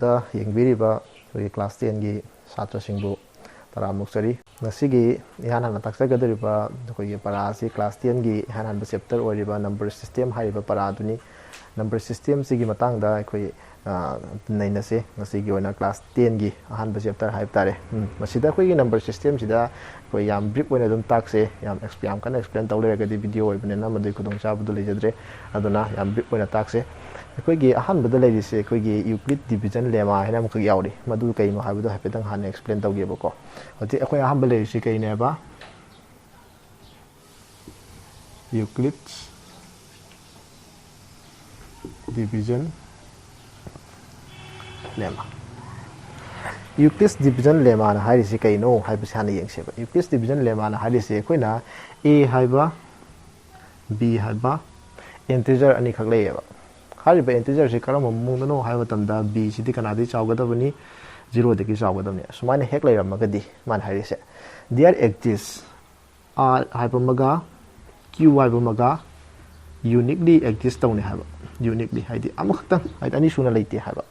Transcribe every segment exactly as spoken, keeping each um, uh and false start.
ꯗ ꯌꯦꯡꯕꯤꯔꯤꯕ ꯑꯩꯈꯣꯏꯒꯤ ꯀ꯭ꯂꯥꯁ ꯇꯦꯟꯒꯤ ꯁꯥꯇ꯭ꯔꯁꯤꯡꯕꯨ ꯇꯔꯥꯝꯅ ꯑꯣꯛꯆꯔꯤ꯫ ꯉꯁꯤꯒꯤ ꯏꯍꯥꯟ ꯍꯥꯟꯅ ꯇꯥꯛꯆꯒꯗꯧꯔꯤꯕ ꯑꯩꯈꯣꯏꯒꯤ ꯄꯔꯥ ꯑꯁꯤ ꯀ꯭ꯂꯥꯁ ꯇꯦꯟꯒꯤ ꯏꯍꯥꯟ ꯍꯥꯟꯕ ꯆꯦꯞꯇꯔ ꯑꯣꯏꯔꯤꯕ ꯅꯝꯕꯔ ꯁꯤꯁꯇꯦꯝ ꯍꯥꯏꯔꯤꯕ ꯄꯔꯥ ꯑꯗꯨꯅꯤ꯫ ꯅꯝꯕꯔ ꯁꯤꯁꯇꯦꯝꯁꯤꯒꯤ ꯃꯇꯥꯡꯗ ꯑꯩꯈꯣꯏ, ꯑ, ꯅꯩꯅꯁꯦ꯫ ꯉꯁꯤꯒꯤ ꯑꯣꯏꯅ ꯀ꯭ꯂꯥꯁ ꯇꯦꯟꯒꯤ ꯑꯍꯥꯟꯕ ꯆꯦꯞꯇꯔ ꯍꯥꯏꯕ ꯇꯥꯔꯦ꯫ ꯎꯝ, ꯃꯁꯤꯗ ꯑꯩꯈꯣꯏꯒꯤ ꯅꯝꯕꯔ ꯁꯤꯁꯇꯦꯝꯁꯤꯗ ꯑꯩꯈꯣꯏ ꯌꯥꯝ ꯕ꯭ꯔꯤꯞ ꯑꯣꯏꯅ ꯑꯗꯨꯝ ꯇꯥꯛꯁꯦ꯫ ꯌꯥꯝ ꯑꯦꯛꯁ-, ꯌꯥꯝ ꯀꯟꯅ ꯑꯦꯛꯁꯄ꯭ꯂꯦꯟ ꯇꯧ ꯂꯩꯔꯒꯗꯤ ꯚꯤꯗꯤꯑꯣ ꯑꯣꯏꯕꯅꯤꯅ ꯃꯗꯨꯒꯤ ꯈꯨꯗꯣꯡꯆꯥꯕꯗꯨ ꯂꯩꯖꯗ꯭ꯔꯦ꯫ ꯑꯗꯨꯅ ꯌꯥꯝ ꯕ꯭ꯔꯤꯞ ꯑꯣꯏꯅ ꯇꯥꯛꯁꯦ꯫ ꯑꯩꯈꯣꯏꯒꯤ ꯑꯍꯥꯟꯕꯗ ꯂꯩꯔꯤꯁꯦ ꯑꯩꯈꯣꯏꯒꯤ ꯌꯨꯀ꯭ꯂꯤꯠ ꯗꯤꯚꯤꯖꯟ ꯂꯦꯃꯥ ꯍꯥꯏꯅ ꯑꯃꯈꯛ ꯌꯥꯎꯔꯤ꯫ ꯃꯗꯨ ꯀꯩꯅꯣ ꯍꯥꯏꯕꯗꯣ ꯍꯥꯏꯐꯦꯠꯇꯪ ꯍꯥꯟꯅ ꯑꯦꯛꯁꯄ꯭ꯂꯦꯟ ꯇꯧꯒꯦꯕꯀꯣ꯫ ꯍꯧꯖꯤꯛ ꯑꯩꯈꯣꯏ ꯑꯍꯥꯟꯕ ꯂꯩꯔꯤꯁꯤ ꯀꯩꯅꯦꯕ? ꯌꯨꯀ꯭ꯂꯤꯠꯁ ꯗꯤꯚꯤꯖꯟ ꯂꯦꯃꯥ꯫ ꯌꯨꯀ꯭ꯂꯤꯠꯁ ꯗꯤꯚꯤꯖꯟ ꯂꯦꯃꯥꯅ ꯍꯥꯏꯔꯤꯁꯤ ꯀꯩꯅꯣ ꯍꯥꯏꯕꯁꯤ ꯍꯥꯟꯅ ꯌꯦꯡꯁꯦꯕ꯫ ꯌꯨꯀ꯭ꯂꯤꯠꯁ ꯗꯤꯚꯤꯖꯟ ꯂꯦꯃꯥꯅ ꯍꯥꯏꯔꯤꯁꯤ ꯑꯩꯈꯣꯏꯅ ꯑꯦ ꯍꯥꯏꯕ, ꯕꯤ ꯍꯥꯏꯕ ꯏꯟꯇꯤꯖꯔ ꯑꯅꯤꯈꯛ ꯂꯩꯌꯦꯕ꯫ ꯍꯥꯏꯔꯤꯕ ꯏꯟꯇꯤꯖꯔꯁꯤ ꯀꯔꯝꯕ ꯃꯑꯣꯡꯗꯅꯣ ꯍꯥꯏꯕ ꯃꯇꯝꯗ ꯕꯤꯁꯤꯗꯤ ꯀꯅꯥꯗꯒꯤ ꯆꯥꯎꯒꯗꯕꯅꯤ? ꯖꯤꯔꯣꯗꯒꯤ ꯆꯥꯎꯒꯗꯕꯅꯤ꯫ ꯁꯨꯃꯥꯏꯅ ꯍꯦꯛ ꯂꯩꯔꯝꯃꯒꯗꯤ ꯃꯥꯅ ꯍꯥꯏꯔꯤꯁꯦ, there exists ꯑꯥꯔ ꯍꯥꯏꯕ ꯑꯃꯒ ꯀ꯭ꯌꯨ ꯍꯥꯏꯕ ꯑꯃꯒ ꯌꯨꯅꯤꯛꯂꯤ ꯑꯦꯛꯖꯤꯁ ꯇꯧꯅꯤ ꯍꯥꯏꯕ꯫ ꯌꯨꯅꯤꯛꯂꯤ ꯍꯥꯏꯗꯤ ꯑꯃꯈꯛꯇꯪ, ꯍꯥꯏꯗꯤ ꯑꯅꯤꯁꯨꯅ ꯂꯩꯇꯦ ꯍꯥꯏꯕ꯫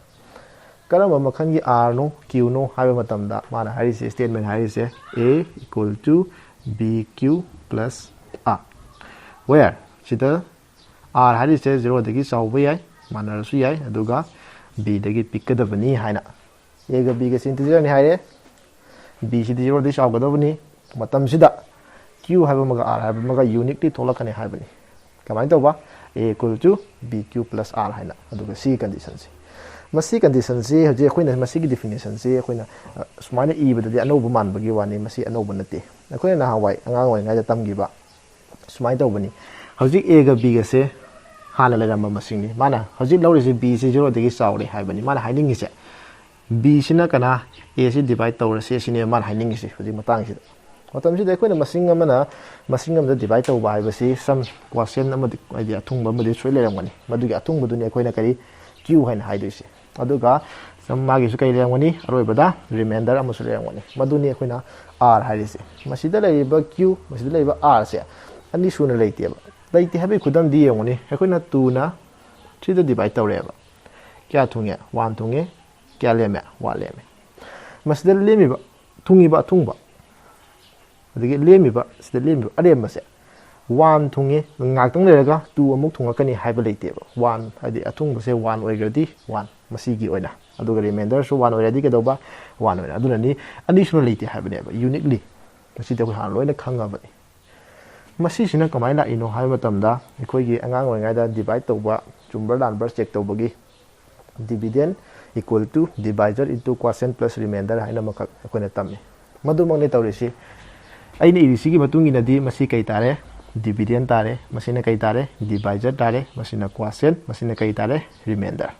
ꯀꯔꯝꯕ ꯃꯈꯜꯒꯤ ꯑꯥꯔꯅꯣ ꯀ꯭ꯌꯨꯅꯣ ꯍꯥꯏꯕ ꯃꯇꯝꯗ ꯃꯥꯅ ꯍꯥꯏꯔꯤꯁꯦ, ꯁ꯭ꯇꯦꯠꯃꯦꯟ ꯍꯥꯏꯔꯤꯁꯦ, A equal to B Q plus R, where ꯁꯤꯗ ꯑꯥꯔ ꯍꯥꯏꯔꯤꯁꯦ ꯖꯤꯔꯣꯗꯒꯤ ꯆꯥꯎꯕ ꯌꯥꯏ, ꯃꯥꯟꯅꯔꯁꯨ ꯌꯥꯏ, ꯑꯗꯨꯒ ꯕꯤꯗꯒꯤ ꯄꯤꯛꯀꯗꯕꯅꯤ ꯍꯥꯏꯅ꯫ ꯑꯦꯒ ꯕꯤꯒꯁꯤ ꯏꯟꯇꯤꯖꯔꯅꯤ ꯍꯥꯏꯔꯦ, ꯕꯤꯁꯤꯗꯤ ꯖꯤꯔꯣꯗꯒꯤ ꯆꯥꯎꯒꯗꯕꯅꯤ꯫ ꯃꯇꯝꯁꯤꯗ ꯀ꯭ꯌꯨ ꯍꯥꯏꯕ ꯑꯃꯒ ꯑꯥꯔ ꯍꯥꯏꯕ ꯑꯃꯒ ꯌꯨꯅꯤꯛꯂꯤ ꯊꯣꯛꯂꯛꯀꯅꯤ ꯍꯥꯏꯕꯅꯤ꯫ ꯀꯃꯥꯏꯅ ꯇꯧꯕ? A equal to B Q plus R ꯍꯥꯏꯅ꯫ ꯑꯗꯨꯒ ꯁꯤꯒꯤ ꯀꯟꯗꯤꯁꯟꯁꯤ, ꯃꯁꯤ ꯀꯟꯗꯤꯁꯟꯁꯤ ꯍꯧꯖꯤꯛ ꯑꯩꯈꯣꯏꯅ ꯃꯁꯤꯒꯤ ꯗꯤꯐꯤꯅꯤꯁꯟꯁꯤ ꯑꯩꯈꯣꯏꯅ, ꯑ, ꯁꯨꯃꯥꯏꯅ ꯏꯕꯗꯗꯤ ꯑꯅꯧꯕ ꯃꯥꯟꯕꯒꯤ ꯋꯥꯅꯤ, ꯃꯁꯤ ꯑꯅꯧꯕ ꯅꯠꯇꯦ꯫ ꯑꯩꯈꯣꯏꯅ ꯅꯍꯥꯟꯋꯥꯏ ꯑꯉꯥꯡ ꯑꯣꯏꯔꯤꯉꯩꯗ ꯇꯝꯈꯤꯕ ꯁꯨꯃꯥꯏꯅ ꯇꯧꯕꯅꯤ꯫ ꯍꯧꯖꯤꯛ ꯑꯦꯒ ꯕꯤꯒꯁꯦ ꯍꯥꯟꯅ ꯂꯩꯔꯝꯕ ꯃꯁꯤꯡꯅꯤ꯫ ꯃꯥꯅ ꯍꯧꯖꯤꯛ ꯂꯧꯔꯤꯁꯦ ꯕꯤꯁꯤ ꯖꯤꯔꯣꯗꯒꯤ ꯆꯥꯎꯔꯦ ꯍꯥꯏꯕꯅꯤ ꯃꯥꯅ ꯍꯥꯏꯅꯤꯡꯉꯤꯁꯦ꯫ ꯕꯤꯁꯤꯅ ꯀꯅꯥ? ꯑꯦꯁꯤ ꯗꯤꯚꯥꯏꯠ ꯇꯧꯔꯁꯦ ꯁꯤꯅꯦꯕ ꯃꯥꯅ ꯍꯥꯏꯅꯤꯡꯉꯤꯁꯦ ꯍꯧꯖꯤꯛ ꯃꯇꯥꯡꯁꯤꯗ꯫ ꯃꯇꯝꯁꯤꯗ ꯑꯩꯈꯣꯏꯅ ꯃꯁꯤꯡ ꯑꯃꯅ ꯃꯁꯤꯡ ꯑꯃꯗ ꯗꯤꯚꯥꯏꯠ ꯇꯧꯕ ꯍꯥꯏꯕꯁꯤ ꯁꯝ ꯀ꯭ꯋꯥꯁꯤꯌꯟ ꯑꯃꯗꯤ, ꯍꯥꯏꯗꯤ ꯑꯊꯨꯡꯕ ꯑꯃꯗꯤ ꯁꯣꯏ ꯂꯩꯔꯝꯒꯅꯤ꯫ ꯃꯗꯨꯒꯤ ꯑꯊꯨꯡꯕꯗꯨꯅꯤ ꯑꯩꯈꯣꯏꯅ ꯀꯔꯤ? ꯀ꯭ꯌꯨ ꯍꯥꯏꯅ ꯍꯥꯏꯗꯣꯏꯁꯦ꯫ ꯑꯗꯨꯒ ꯁꯝ ꯃꯥꯒꯤꯁꯨ ꯀꯔꯤ ꯂꯩꯔꯝꯒꯅꯤ? ꯑꯔꯣꯏꯕꯗ ꯔꯤꯃꯦꯟꯗꯔ ꯑꯃꯁꯨ ꯂꯩꯔꯝꯒꯅꯤ꯫ ꯃꯗꯨꯅꯤ ꯑꯩꯈꯣꯏꯅ ꯑꯥꯔ ꯍꯥꯏꯔꯤꯁꯦ꯫ ꯃꯁꯤꯗ ꯂꯩꯔꯤꯕ ꯀ꯭ꯌꯨ, ꯃꯁꯤꯗ ꯂꯩꯔꯤꯕ ꯑꯥꯔꯁꯦ ꯑꯅꯤ ꯁꯨꯅ ꯂꯩꯇꯦꯕ꯫ ꯂꯩꯇꯦ ꯍꯥꯏꯕꯒꯤ ꯈꯨꯗꯝꯗꯤ ꯌꯦꯡꯉꯨꯅꯦ, ꯑꯩꯈꯣꯏꯅ ꯇꯨꯅ ꯊ꯭ꯔꯤꯗ ꯗꯤꯚꯥꯏꯠ ꯇꯧꯔꯦꯕ꯫ ꯀꯌꯥ ꯊꯨꯡꯉꯦ? ꯋꯥꯟ ꯊꯨꯡꯉꯦ꯫ ꯀꯌꯥ ꯂꯦꯝꯃꯦ? ꯋꯥꯟ ꯂꯦꯝꯃꯦ꯫ ꯃꯁꯤꯗ ꯂꯦꯝꯃꯤꯕ, ꯊꯨꯡꯉꯤꯕ ꯑꯊꯨꯡꯕ, ꯑꯗꯒꯤ ꯂꯦꯝꯃꯤꯕ, ꯁꯤꯗ ꯂꯦꯝꯃꯤꯕ ꯑꯔꯦꯝꯕꯁꯦ ꯋꯥꯟ ꯊꯨꯡꯉꯤ, ꯉꯥꯏꯍꯥꯛꯇꯪ ꯂꯩꯔꯒ ꯇꯨ ꯑꯃꯨꯛ ꯊꯨꯡꯉꯛꯀꯅꯤ ꯍꯥꯏꯕ ꯂꯩꯇꯦꯕ꯫ ꯋꯥꯟ ꯍꯥꯏꯗꯤ ꯑꯊꯨꯡꯕꯁꯦ ꯋꯥꯟ ꯑꯣꯏꯈ꯭ꯔꯗꯤ ꯋꯥꯟ, ꯃꯁꯤꯒꯤ ꯑꯣꯏꯅ, ꯑꯗꯨꯒ ꯔꯤꯃꯥꯏꯟꯗꯔꯁꯨ ꯋꯥꯟ ꯑꯣꯏꯔꯗꯤ ꯀꯩꯗꯧꯕ? ꯋꯥꯟ ꯑꯣꯏꯅ꯫ ꯑꯗꯨꯅꯅꯤ ꯑꯅꯤꯁꯨꯅ ꯂꯩꯇꯦ ꯍꯥꯏꯕꯅꯦꯕ, ꯌꯨꯅꯤꯛꯂꯤ꯫ ꯃꯁꯤꯗꯤ ꯑꯩꯈꯣꯏ ꯍꯥꯟꯅ ꯂꯣꯏꯅ ꯈꯪꯉꯕꯅꯤ꯫ ꯃꯁꯤꯁꯤꯅ ꯀꯃꯥꯏꯅ ꯂꯥꯛꯏꯅꯣ ꯍꯥꯏꯕ ꯃꯇꯝꯗ, ꯑꯩꯈꯣꯏꯒꯤ ꯑꯉꯥꯡ ꯑꯣꯏꯔꯤꯉꯩꯗ ꯗꯤꯚꯥꯏꯠ ꯇꯧꯕ, ꯆꯨꯝꯕ꯭ꯔꯥ ꯂꯥꯟꯕ꯭ꯔꯥ ꯆꯦꯛ ꯇꯧꯕꯒꯤ dividend equal to divisor into quotient plus remainder ꯍꯥꯏꯅ ꯑꯃꯈꯛ ꯑꯩꯈꯣꯏꯅ ꯇꯝꯃꯤ꯫ ꯃꯗꯨꯃꯛꯅꯤ ꯇꯧꯔꯤꯁꯤ꯫ ꯑꯩꯅ ꯏꯔꯤꯁꯤꯒꯤ ꯃꯇꯨꯡ ꯏꯟꯅꯗꯤ ꯃꯁꯤ ꯀꯩ ꯇꯥꯔꯦ? Dividend ꯇꯥꯔꯦ꯫ ꯃꯁꯤꯅ ꯀꯩ ꯇꯥꯔꯦ? Divisor ꯇꯥꯔꯦ꯫ ꯃꯁꯤꯅ quotient, ꯃꯁꯤꯅ ꯀꯩ ꯇꯥꯔꯦ? Remainder꯫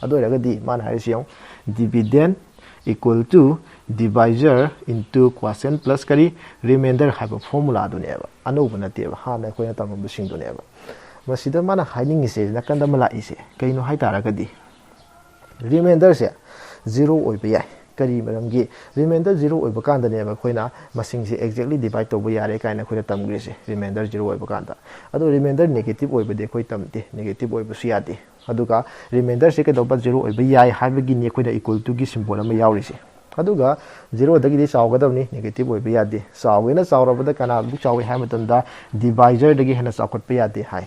ꯑꯗꯨ ꯑꯣꯏꯔꯒꯗꯤ ꯃꯥꯅ ꯍꯥꯏꯔꯤꯁꯤ ꯌꯦꯡꯉꯨ, dividend equal to divisor into quotient plus ꯀꯔꯤ? Remainder ꯍꯥꯏꯕ formula ꯗꯨꯅꯦꯕ꯫ ꯑꯅꯧꯕ ꯅꯠꯇꯦꯕ, ꯍꯥꯟꯅ ꯑꯩꯈꯣꯏꯅ ꯇꯝꯃꯝꯕꯁꯤꯡꯗꯨꯅꯦꯕ꯫ ꯃꯁꯤꯗ ꯃꯥꯅ ꯍꯥꯏꯅꯤꯡꯉꯤꯁꯦ, ꯅꯥꯀꯟꯗ ꯑꯃ ꯂꯥꯛꯏꯁꯦ ꯀꯩꯅꯣ ꯍꯥꯏ ꯇꯥꯔꯒꯗꯤ, remainder ꯁꯦ zero ꯑꯣꯏꯕ ꯌꯥꯏ꯫ ꯀꯔꯤ ꯃꯔꯝꯒꯤ? Remainder zero ꯑꯣꯏꯕ ꯀꯥꯟꯗꯅꯦꯕ ꯑꯩꯈꯣꯏꯅ ꯃꯁꯤꯡꯁꯦ exactly divide ꯇꯧꯕ ꯌꯥꯔꯦ ꯀꯥꯏꯅ ꯑꯩꯈꯣꯏꯅ ꯇꯝꯈ꯭ꯔꯤꯁꯦ, remainder zero ꯑꯣꯏꯕ ꯀꯥꯟꯗ꯫ ꯑꯗꯣ remainder negative ꯑꯣꯏꯕꯗꯤ ꯑꯩꯈꯣꯏ ꯇꯝꯗꯦ, negative ꯑꯣꯏꯕꯁꯨ ꯌꯥꯗꯦ꯫ ꯑꯗꯨꯒ remainder ꯁꯦ ꯀꯩꯗꯧꯕ? Zero ꯑꯣꯏꯕ ꯌꯥꯏ ꯍꯥꯏꯕꯒꯤꯅꯤ ꯑꯩꯈꯣꯏꯅ equal to ꯒꯤ symbol ꯑꯃ ꯌꯥꯎꯔꯤꯁꯦ꯫ ꯑꯗꯨꯒ zero ꯗꯒꯤꯗꯤ ꯆꯥꯎꯒꯗꯕꯅꯤ, negative ꯑꯣꯏꯕ ꯌꯥꯗꯦ꯫ ꯆꯥꯎꯒꯦꯅ ꯆꯥꯎꯔꯕꯗ ꯀꯅꯥꯃꯨꯛ ꯆꯥꯎꯏ ꯍꯥꯏꯕ ꯃꯇꯝꯗ divisor ꯗꯒꯤ ꯍꯦꯟꯅ ꯆꯥꯎꯈꯠꯄ ꯌꯥꯗꯦ ꯍꯥꯏ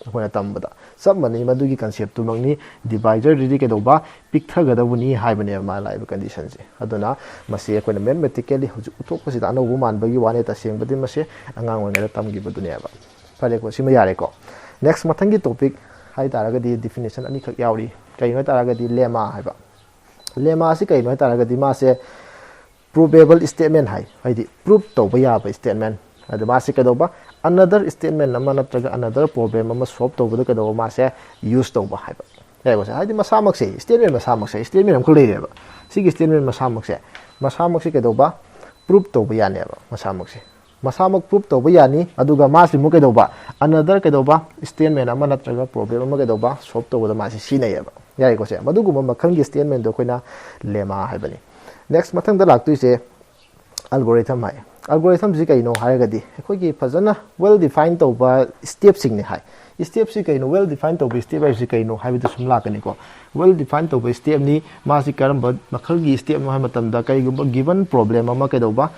ꯑꯩꯈꯣꯏꯅ ꯇꯝꯕꯗ꯫ ꯆꯞ ꯃꯥꯟꯅꯩ, ꯃꯗꯨꯒꯤ concept ꯇꯨꯃꯛꯅꯤ꯫ Divisor ꯗꯗꯤ ꯀꯩꯗꯧꯕ? ꯄꯤꯛꯊꯒꯗꯕꯅꯤ ꯍꯥꯏꯕꯅꯦꯕ ꯃꯥ ꯂꯥꯛꯏꯕ condition ꯁꯦ꯫ ꯑꯗꯨꯅ ꯃꯁꯤ ꯑꯩꯈꯣꯏꯅ mathematically ꯍꯧꯖꯤꯛ ꯎꯠꯊꯣꯛꯄꯁꯤꯗ ꯑꯅꯧꯕ ꯃꯥꯟꯕꯒꯤ ꯋꯥꯅꯤ, ꯇꯁꯦꯡꯕꯗꯤ ꯃꯁꯤ ꯑꯉꯥꯡ ꯑꯣꯏꯔꯤꯉꯩꯗ ꯇꯝꯈꯤꯕꯗꯨꯅꯦꯕ꯫ ꯐꯔꯦꯀꯣ, ꯁꯤꯃ ꯌꯥꯔꯦꯀꯣ꯫ Next, ꯃꯊꯪꯒꯤ topic ꯍꯥꯏ ꯇꯥꯔꯒꯗꯤ definition ꯑꯅꯤꯈꯛ ꯌꯥꯎꯔꯤ꯫ ꯀꯩꯅꯣ ꯍꯥꯏ ꯇꯥꯔꯒꯗꯤ lemma ꯍꯥꯏꯕ꯫ Lemma ꯑꯁꯤ ꯀꯩꯅꯣ ꯍꯥꯏ ꯇꯥꯔꯒꯗꯤ ꯃꯥꯁꯦ provable statement ꯍꯥꯏ, ꯍꯥꯏꯗꯤ prove ꯇꯧꯕ ꯌꯥꯕ statement꯫ ꯑꯗ ꯃꯥꯁꯦ ꯀꯩꯗꯧꯕ? Another statement ꯑꯃ ꯅꯠꯇ꯭ꯔꯒ another problem ꯑꯃ solve ꯇꯧꯕꯗ ꯀꯩꯗꯧꯕ? ꯃꯥꯁꯦ use ꯇꯧꯕ ꯍꯥꯏꯕ꯫ ꯌꯥꯏꯀꯣ ꯁꯦ? ꯍꯥꯏꯗꯤ ꯃꯁꯥꯃꯛꯁꯦ, statement ꯃꯁꯥꯃꯛꯁꯦ, statement ꯑꯃꯈꯛ ꯂꯩꯔꯦꯕ꯫ ꯁꯤꯒꯤ statement ꯃꯁꯥꯃꯛꯁꯦ, ꯃꯁꯥꯃꯛꯁꯦ ꯀꯩꯗꯧꯕ? Prove ꯇꯧꯕ ꯌꯥꯅꯦꯕ ꯃꯁꯥꯃꯛꯁꯦ꯫ ꯃꯁꯥꯃꯛ prove ꯇꯧꯕ ꯌꯥꯅꯤ, ꯑꯗꯨꯒ ꯃꯥꯁꯤ ꯑꯃꯨꯛ ꯀꯩꯗꯧꯕ? Another ꯀꯩꯗꯧꯕ? Statement ꯑꯃ ꯅꯠꯇ꯭ꯔꯒ problem ꯑꯃ ꯀꯩꯗꯧꯕ? Solve ꯇꯧꯕꯗ ꯃꯥꯁꯤ ꯁꯤꯖꯤꯟꯅꯩꯌꯦꯕ꯫ ꯌꯥꯏꯀꯣ ꯁꯦ? ꯃꯗꯨꯒꯨꯝꯕ ꯃꯈꯜꯒꯤ statement ꯗꯣ ꯑꯩꯈꯣꯏꯅ lemma ꯍꯥꯏꯕꯅꯤ꯫ Next, ꯃꯊꯪꯗ ꯂꯥꯛꯇꯣꯏꯁꯦ ꯑꯦꯜꯒꯣꯔꯤꯊꯝ ꯍꯥꯏ꯫ ꯑꯦꯜꯒꯣꯔꯤꯊꯝꯁꯤ ꯀꯩꯅꯣ ꯍꯥꯏꯔꯒꯗꯤ ꯑꯩꯈꯣꯏꯒꯤ ꯐꯖꯅ ꯋꯦꯜ ꯗꯤꯐꯥꯏꯟ ꯇꯧꯕ ꯁ꯭ꯇꯦꯞꯁꯤꯡꯅꯤ ꯍꯥꯏ꯫ ꯁ꯭ꯇꯦꯞꯁꯤ ꯀꯩꯅꯣ, ꯋꯦꯜ ꯗꯤꯐꯥꯏꯟ ꯇꯧꯕ ꯁ꯭ꯇꯦꯞ ꯍꯥꯏꯕꯁꯤ ꯀꯩꯅꯣ ꯍꯥꯏꯕꯗꯨ ꯁꯨꯝ ꯂꯥꯛꯀꯅꯤꯀꯣ꯫ ꯋꯦꯜ ꯗꯤꯐꯥꯏꯟ ꯇꯧꯕ ꯁ꯭ꯇꯦꯞꯅꯤ꯫ ꯃꯥꯁꯤ ꯀꯔꯝꯕ ꯃꯈꯜꯒꯤ ꯁ꯭ꯇꯦꯞꯅꯣ ꯍꯥꯏꯕ ꯃꯇꯝꯗ, ꯀꯔꯤꯒꯨꯝꯕ ꯒꯤꯕꯟ ꯄ꯭ꯔꯣꯕ꯭ꯂꯦꯝ ꯑꯃ ꯀꯩꯗꯧꯕ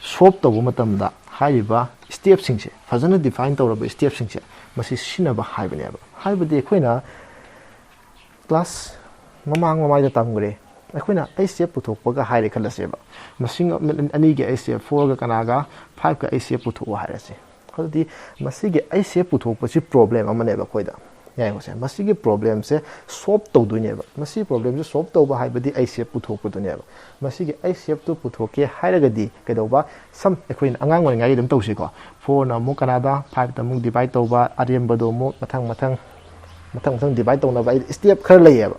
ꯁꯣꯜꯕ ꯇꯧꯕ ꯃꯇꯝꯗ ꯍꯥꯏꯔꯤꯕ ꯁ꯭ꯇꯦꯞꯁꯤꯡꯁꯦ, ꯐꯖꯅ ꯗꯤꯐꯥꯏꯟ ꯇꯧꯔꯕ ꯁ꯭ꯇꯦꯞꯁꯤꯡꯁꯦ, ꯃꯁꯤ ꯁꯤꯖꯤꯟꯅꯕ ꯍꯥꯏꯕꯅꯦꯕ꯫ ꯍꯥꯏꯕꯗꯤ ꯑꯩꯈꯣꯏꯅ ꯀ꯭ꯂꯥꯁ ꯃꯃꯥꯡ ꯃꯃꯥꯏꯗ ꯇꯝꯈ꯭ꯔꯦ꯫ ꯑꯩꯈꯣꯏꯅ ꯑꯩꯆ ꯁꯤ ꯑꯦꯐ ꯄꯨꯊꯣꯛꯄꯒ ꯍꯥꯏꯔꯦ ꯈꯜꯂꯁꯦꯕ꯫ ꯃꯁꯤꯡ ꯑꯅꯤꯒꯤ ꯑꯩꯆ ꯁꯤ ꯑꯦꯐ, ꯐꯣꯔꯒ ꯀꯅꯥꯒ, ꯐꯥꯏꯚꯀ ꯑꯩꯆ ꯁꯤ ꯑꯦꯐ ꯄꯨꯊꯣꯛꯑꯣ ꯍꯥꯏꯔꯁꯦ꯫ ꯑꯗꯨꯗꯤ ꯃꯁꯤꯒꯤ ꯑꯩꯆ ꯁꯤ ꯑꯦꯐ ꯄꯨꯊꯣꯛꯄꯁꯤ ꯄ꯭ꯔꯣꯕ꯭ꯂꯦꯝ ꯑꯃꯅꯦꯕ ꯑꯩꯈꯣꯏꯗ꯫ ꯌꯥꯏꯀꯣ ꯁꯦ? ꯃꯁꯤꯒꯤ ꯄ꯭ꯔꯣꯕ꯭ꯂꯦꯝꯁꯦ ꯁꯣꯜꯕ ꯇꯧꯗꯣꯏꯅꯦꯕ꯫ ꯃꯁꯤ ꯄ꯭ꯔꯣꯕ꯭ꯂꯦꯝꯁꯦ ꯁꯣꯜꯕ ꯇꯧꯕ ꯍꯥꯏꯕꯗꯤ ꯑꯩꯆ ꯁꯤ ꯑꯦꯐ ꯄꯨꯊꯣꯛꯄꯗꯨꯅꯦꯕ꯫ ꯃꯁꯤꯒꯤ ꯑꯩꯆ ꯁꯤ ꯑꯦꯐꯇꯨ ꯄꯨꯊꯣꯛꯀꯦ ꯍꯥꯏꯔꯒꯗꯤ ꯀꯩꯗꯧꯕ? ꯁꯝ ꯑꯩꯈꯣꯏꯅ ꯑꯉꯥꯡ ꯑꯣꯏꯔꯤꯉꯩꯒꯤ ꯑꯗꯨꯝ ꯇꯧꯁꯤꯀꯣ꯫ ꯐꯣꯔꯅ ꯑꯃꯨꯛ ꯀꯅꯥꯗ, ꯐꯥꯏꯚꯇ ꯑꯃꯨꯛ ꯗꯤꯚꯥꯏꯠ ꯇꯧꯕ, ꯑꯔꯦꯝꯕꯗꯣ ꯑꯃꯨꯛ ꯃꯊꯪ ꯃꯊꯪ ꯃꯊꯪ ꯃꯊꯪ ꯗꯤꯚꯥꯏꯠ ꯇꯧꯅꯕ ꯁ꯭ꯇꯦꯞ ꯈꯔ ꯂꯩꯌꯦꯕ꯫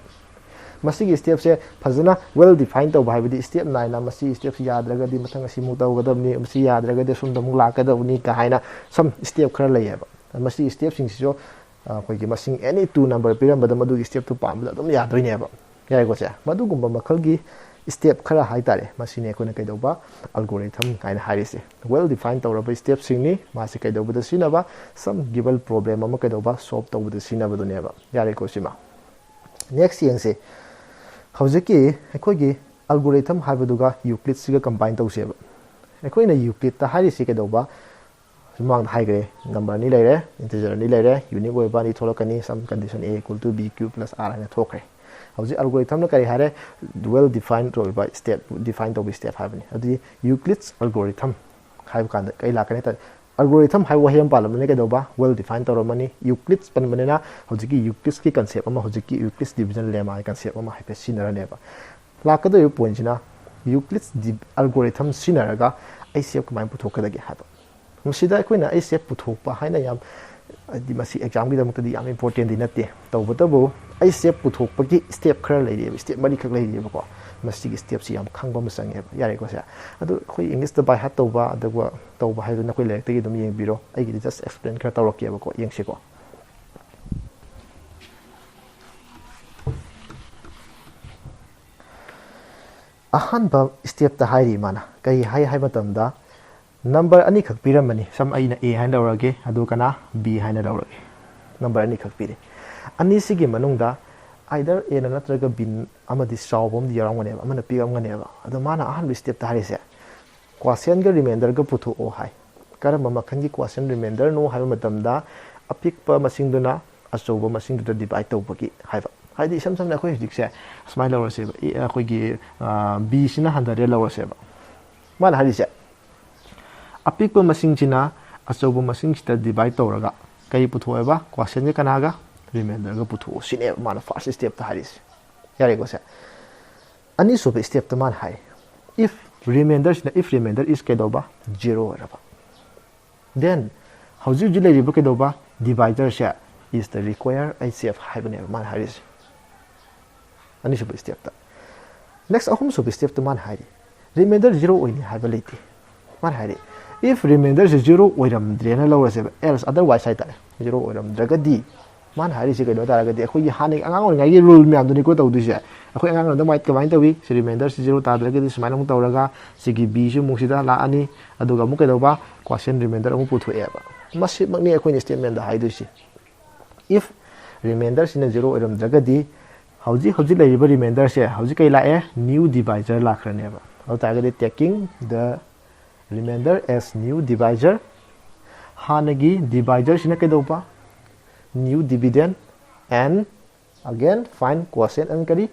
ꯃꯁꯤꯒꯤ ꯁ꯭ꯇꯦꯞꯁꯦ ꯐꯖꯅ ꯋꯦꯜ ꯗꯤꯐꯥꯏꯟ ꯇꯧꯕ, ꯍꯥꯏꯕꯗꯤ ꯁ꯭ꯇꯦꯞ ꯅꯥꯏꯅ ꯃꯁꯤ ꯁ꯭ꯇꯦꯞꯁꯤ ꯌꯥꯗ꯭ꯔꯒꯗꯤ ꯃꯊꯪ ꯑꯁꯤꯃꯨꯛ ꯇꯧꯒꯗꯕꯅꯤ, ꯃꯁꯤ ꯌꯥꯗ꯭ꯔꯒꯗꯤ ꯑꯁꯣꯝꯗ ꯑꯃꯨꯛ ꯂꯥꯛꯀꯗꯕꯅꯤ ꯀ ꯍꯥꯏꯅ ꯁꯝ ꯁ꯭ꯇꯦꯞ ꯈꯔ ꯂꯩꯌꯦꯕ꯫ ꯃꯁꯤꯒꯤ ꯁ꯭ꯇꯦꯞꯁꯤꯡꯁꯤꯁꯨ, ꯑ, ꯑꯩꯈꯣꯏꯒꯤ ꯃꯁꯤꯡ ꯑꯦꯅꯤ ꯇꯨ ꯅꯝꯕꯔ ꯄꯤꯔꯝꯕꯗ ꯃꯗꯨꯒꯤ ꯁ꯭ꯇꯦꯞꯇꯨ ꯄꯥꯟꯕꯗ ꯑꯗꯨꯝ ꯌꯥꯗꯣꯏꯅꯦꯕ꯫ ꯌꯥꯏꯀꯣ ꯁꯦ? ꯃꯗꯨꯒꯨꯝꯕ ꯃꯈꯜꯒꯤ ꯁ꯭ꯇꯦꯞ ꯈꯔ ꯍꯥꯏꯇꯥꯔꯦ, ꯃꯁꯤꯅꯤ ꯑꯩꯈꯣꯏꯅ ꯀꯩꯗꯧꯕ? ꯑꯦꯜꯒꯣꯔꯤꯊꯝ ꯍꯥꯏꯅ ꯍꯥꯏꯔꯤꯁꯦ꯫ ꯋꯦꯜ ꯗꯤꯐꯥꯏꯟ ꯇꯧꯔꯕ ꯁ꯭ꯇꯦꯞꯁꯤꯡꯅꯤ꯫ ꯃꯥꯁꯤ ꯀꯩꯗꯧꯕꯗ ꯁꯤꯖꯤꯟꯅꯕ? ꯁꯝ ꯒꯤꯕꯟ ꯄ꯭ꯔꯣꯕ꯭ꯂꯦꯝ ꯑꯃ ꯀꯩꯗꯧꯕ? ꯁꯣꯜꯕ ꯇꯧꯕꯗ ꯁꯤꯖꯤꯟꯅꯕꯗꯨꯅꯦꯕ꯫ ꯌꯥꯔꯦꯀꯣ ꯁꯤꯃ? ꯅꯦꯛꯁ ꯌꯦꯡꯁꯤ꯫ ꯍꯧꯖꯤꯛꯀꯤ ꯑꯩꯈꯣꯏꯒꯤ ꯑꯦꯜꯒꯣꯔꯤꯊꯝ ꯍꯥꯏꯕꯗꯨꯒ ꯌꯨꯀ꯭ꯂꯤꯠꯁꯤꯒ ꯀꯝꯕꯥꯏꯟ ꯇꯧꯁꯦꯕ꯫ ꯑꯩꯈꯣꯏꯅ ꯌꯨꯀ꯭ꯂꯤꯠꯇ ꯍꯥꯏꯔꯤꯁꯤ ꯀꯩꯗꯧꯕ? ꯃꯃꯥꯡꯗ ꯍꯥꯏꯈ꯭ꯔꯦ, ꯅꯝꯕꯔ ꯑꯅꯤ ꯂꯩꯔꯦ, ꯏꯟꯇꯤꯖꯔ ꯑꯅꯤ ꯂꯩꯔꯦ, ꯌꯨꯅꯤꯛ ꯑꯣꯏꯕ ꯑꯅꯤ ꯊꯣꯛꯂꯛꯀꯅꯤ, ꯁꯝ condition A equal to B cube plus R ꯍꯥꯏꯅ ꯊꯣꯛꯈ꯭ꯔꯦ꯫ ꯍꯧꯖꯤꯛ ꯑꯦꯜꯒꯣꯔꯤꯊꯝꯅ ꯀꯔꯤ ꯍꯥꯏꯔꯦ? ꯋꯦꯜ ꯗꯤꯐꯥꯏꯟ ꯑꯣꯏꯕ ꯁ꯭ꯇꯦꯞ, ꯗꯤꯐꯥꯏꯟ ꯇꯧꯕ ꯁ꯭ꯇꯦꯞ ꯍꯥꯏꯕꯅꯤ꯫ ꯑꯗꯨꯗꯤ ꯌꯨꯀ꯭ꯂꯤꯠꯁ ꯑꯦꯜꯒꯣꯔꯤꯊꯝ ꯍꯥꯏꯕ ꯀꯥꯟꯗ ꯀꯔꯤ ꯂꯥꯛꯀꯅꯤ ꯍꯥꯏ ꯇꯥꯔꯗꯤ, ꯑꯦꯜꯒꯣꯔꯤꯊꯝ ꯍꯥꯏꯕ ꯋꯥꯍꯩ ꯑꯃ ꯄꯥꯜꯂꯝꯕꯅꯤ ꯀꯩꯗꯧꯕ? ꯋꯦꯜ ꯗꯤꯐꯥꯏꯟ ꯇꯧꯔꯝꯃꯅꯤ꯫ ꯌꯨꯀ꯭ꯂꯤꯠꯁ ꯄꯟꯕꯅꯤꯅ ꯍꯧꯖꯤꯛꯀꯤ ꯌꯨꯀ꯭ꯂꯤꯠꯁꯀꯤ ꯀꯟꯁꯦꯞ ꯑꯃ, ꯍꯧꯖꯤꯛꯀꯤ ꯌꯨꯀ꯭ꯂꯤꯠꯁ ꯗꯤꯚꯤꯖꯟ ꯂꯦꯃꯥꯒꯤ ꯀꯟꯁꯦꯞ ꯑꯃ ꯍꯥꯏꯐꯦꯠ ꯁꯤꯖꯤꯟꯅꯔꯅꯦꯕ꯫ ꯂꯥꯛꯀꯗꯧꯔꯤꯕ ꯄꯣꯏꯟꯁꯤꯅ ꯌꯨꯀ꯭ꯂꯤꯠꯁ ꯁꯤꯖꯤꯟꯅꯔꯒ ꯑꯩꯆ ꯁꯤ ꯑꯦꯐ ꯀꯃꯥꯏꯅ ꯄꯨꯊꯣꯛꯀꯗꯒꯦ ꯍꯥꯏꯕ꯫ ꯃꯁꯤꯗ ꯑꯩꯈꯣꯏꯅ ꯑꯩꯆ ꯁꯤ ꯑꯦꯐ ꯄꯨꯊꯣꯛꯄ ꯍꯥꯏꯅ ꯌꯥꯝ, ꯍꯥꯏꯗꯤ ꯃꯁꯤ ꯑꯦꯛꯖꯥꯝꯒꯤꯗꯃꯛꯇꯗꯤ ꯌꯥꯝ ꯏꯝꯄꯣꯔꯇꯦꯟꯗꯤ ꯅꯠꯇꯦ꯫ ꯇꯧꯕꯇꯕꯨ ꯑꯩꯆ ꯁꯤ ꯑꯦꯐ ꯄꯨꯊꯣꯛꯄꯒꯤ ꯁ꯭ꯇꯦꯞ ꯈꯔ ꯂꯩꯔꯤꯑꯕ, ꯁ꯭ꯇꯦꯞ ꯃꯔꯤꯈꯛ ꯂꯩꯔꯤꯑꯕꯀꯣ꯫ ꯃꯁꯤꯒꯤ ꯁ꯭ꯇꯦꯞꯁꯤ ꯌꯥꯝ ꯈꯪꯕ ꯑꯃ ꯆꯪꯉꯦꯕ꯫ ꯌꯥꯔꯦꯀꯣ ꯁꯦ? ꯑꯗꯨ ꯑꯩꯈꯣꯏ ꯏꯪꯂꯤꯁꯇ ꯕꯥꯏ ꯍꯥꯔꯠ ꯇꯧꯕ, ꯑꯗꯨꯒ ꯇꯧꯕ ꯍꯥꯏꯕꯗꯨ ꯅꯈꯣꯏ ꯂꯥꯏꯔꯤꯛꯇꯒꯤ ꯑꯗꯨꯝ ꯌꯦꯡꯕꯤꯔꯣ꯫ ꯑꯩꯒꯤꯗꯤ ꯖꯁ ꯑꯦꯛꯁꯄ꯭ꯂꯦꯟ ꯈꯔ ꯇꯧꯔꯛꯀꯦꯕꯀꯣ꯫ ꯌꯦꯡꯁꯤꯀꯣ꯫ ꯑꯍꯥꯟꯕ stepꯇ ꯍꯥꯏꯔꯤ ꯃꯥꯅ ꯀꯔꯤ ꯍꯥꯏ ꯍꯥꯏꯕ ꯃꯇꯝꯗ, number ꯑꯅꯤꯈꯛ ꯄꯤꯔꯝꯕꯅꯤ꯫ ꯁꯝ ꯑꯩꯅ A ꯍꯥꯏꯅ ꯂꯧꯔꯒꯦ, ꯑꯗꯨꯒꯅ B ꯍꯥꯏꯅ ꯂꯧꯔꯒꯦ꯫ Number ꯑꯅꯤꯈꯛ ꯄꯤꯔꯦ꯫ ꯑꯅꯤꯁꯤꯒꯤ ꯃꯅꯨꯡꯗ either Aꯅ ꯅꯠꯇ꯭ꯔꯒ B ꯑꯃꯗꯤ ꯆꯥꯎꯕ ꯑꯃꯗꯤ ꯌꯥꯎꯔꯝꯒꯅꯦꯕ, ꯑꯃꯅ ꯄꯤꯔꯝꯒꯅꯦꯕ꯫ ꯑꯗꯣ ꯃꯥꯅ ꯑꯍꯥꯟꯕ stepꯇ ꯍꯥꯏꯔꯤꯁꯦ, quotientꯒ remanderꯒ ꯄꯨꯊꯣꯛꯑꯣ ꯍꯥꯏ꯫ ꯀꯔꯝꯕ ꯃꯈꯜꯒꯤ quotient remanderꯅꯣ ꯍꯥꯏꯕ ꯃꯇꯝꯗ, ꯑꯄꯤꯛꯄ ꯃꯁꯤꯡꯗꯨꯅ ꯑꯆꯧꯕ ꯃꯁꯤꯡꯗꯨꯗ divide ꯇꯧꯕꯒꯤ ꯍꯥꯏꯕ꯫ ꯍꯥꯏꯗꯤ, ꯏꯁꯝ ꯁꯝꯅ ꯑꯩꯈꯣꯏ ꯍꯧꯖꯤꯛꯁꯦ ꯁꯨꯃꯥꯏꯅ ꯂꯧꯔꯁꯦꯕ, A, ꯑꯩꯈꯣꯏꯒꯤ, ꯑ, B ꯁꯤꯅ ꯍꯟꯊꯔꯦ ꯂꯧꯔꯁꯦꯕ꯫ ꯃꯥꯅ ꯍꯥꯏꯔꯤꯁꯦ, ꯑꯄꯤꯛꯄ ꯃꯁꯤꯡꯁꯤꯅ ꯑꯆꯧꯕ ꯃꯁꯤꯡꯁꯤꯗ divide ꯇꯧꯔꯒ ꯀꯔꯤ ꯄꯨꯊꯣꯛꯑꯦꯕ? Quotientꯒ ꯀꯅꯥꯒ? Remanderꯒ ꯄꯨꯊꯣꯛꯑꯣ ꯁꯤꯅꯦꯕ ꯃꯥꯅ first stepꯇ ꯍꯥꯏꯔꯤꯁꯦ꯫ ꯌꯥꯔꯦꯀꯣ ꯁꯦ? ꯑꯅꯤꯁꯨꯕ stepꯇ ꯃꯥꯅ ꯍꯥꯏ, if remanderꯁꯤꯅ, if remainder is ꯀꯩꯗꯧꯕ? Zero ꯑꯣꯏꯔꯕ꯫ Then ꯍꯧꯖꯤꯛ ꯍꯧꯖꯤꯛ ꯂꯩꯔꯤꯕ ꯀꯩꯗꯧꯕ? Divisorꯁꯦ is the required H C F ꯍꯥꯏꯕꯅꯦꯕ ꯃꯥꯅ ꯍꯥꯏꯔꯤꯁꯦ꯫ ꯑꯅꯤꯁꯨꯕ stepꯇ꯫ Next ꯑꯍꯨꯝꯁꯨꯕ stepꯇ ꯃꯥꯅ ꯍꯥꯏꯔꯤ, remainder zero ꯑꯣꯏꯅꯤ ꯍꯥꯏꯕ ꯂꯩꯇꯦ꯫ ꯃꯥꯅ ꯍꯥꯏꯔꯤ, if remainderꯁꯦ zero ꯑꯣꯏꯔꯝꯗ꯭ꯔꯦꯅ ꯂꯧꯔꯁꯦꯕ, else, otherwise ꯍꯥꯏꯇꯥꯔꯦ, zero ꯑꯣꯏꯔꯝꯗ꯭ꯔꯒꯗꯤ, ꯃꯥꯅ ꯍꯥꯏꯔꯤꯁꯤ ꯀꯩꯅꯣ ꯇꯥꯔꯒꯗꯤ, ꯑꯩꯈꯣꯏꯒꯤ ꯍꯥꯟꯅꯒꯤ ꯑꯉꯥꯡ ꯑꯣꯏꯔꯤꯉꯩꯒꯤ rule ꯃꯌꯥꯝꯗꯨꯅꯤꯀꯣ ꯇꯧꯗꯣꯏꯁꯦ꯫ ꯑꯩꯈꯣꯏ ꯑꯉꯥꯡ ꯑꯣꯏꯔꯤꯉꯩꯗ ꯃꯥꯏ-, ꯀꯃꯥꯏꯅ ꯇꯧꯏ? ꯁꯤ remanderꯁꯤ zero ꯇꯥꯗ꯭ꯔꯒꯗꯤ ꯁꯨꯃꯥꯏꯅ ꯑꯃꯨꯛ ꯇꯧꯔꯒ, ꯁꯤꯒꯤ Bꯁꯤ ꯑꯃꯨꯛ ꯁꯤꯗ ꯂꯥꯛꯑꯅꯤ, ꯑꯗꯨꯒ ꯑꯃꯨꯛ ꯀꯩꯗꯧꯕ? Quotient remainder ꯑꯃꯨꯛ ꯄꯨꯊꯣꯛꯑꯦꯕ꯫ ꯃꯁꯤꯃꯛꯅꯤ ꯑꯩꯈꯣꯏꯅ statementꯗ ꯍꯥꯏꯗꯣꯏꯁꯤ꯫ If remainderꯁꯤꯅ zero ꯑꯣꯏꯔꯝꯗ꯭ꯔꯒꯗꯤ, ꯍꯧꯖꯤꯛ ꯍꯧꯖꯤꯛ ꯂꯩꯔꯤꯕ remanderꯁꯦ ꯍꯧꯖꯤꯛ ꯀꯩ ꯂꯥꯛꯑꯦ? New divisor ꯂꯥꯛꯈ꯭ꯔꯅꯦꯕ꯫ ꯑꯗꯨ ꯇꯥꯔꯒꯗꯤ, taking the remainder as new divisor, ꯍꯥꯟꯅꯒꯤ divisorꯁꯤꯅ ꯀꯩꯗꯧꯕ? New dividend, and again find quotient and ꯀꯔꯤ?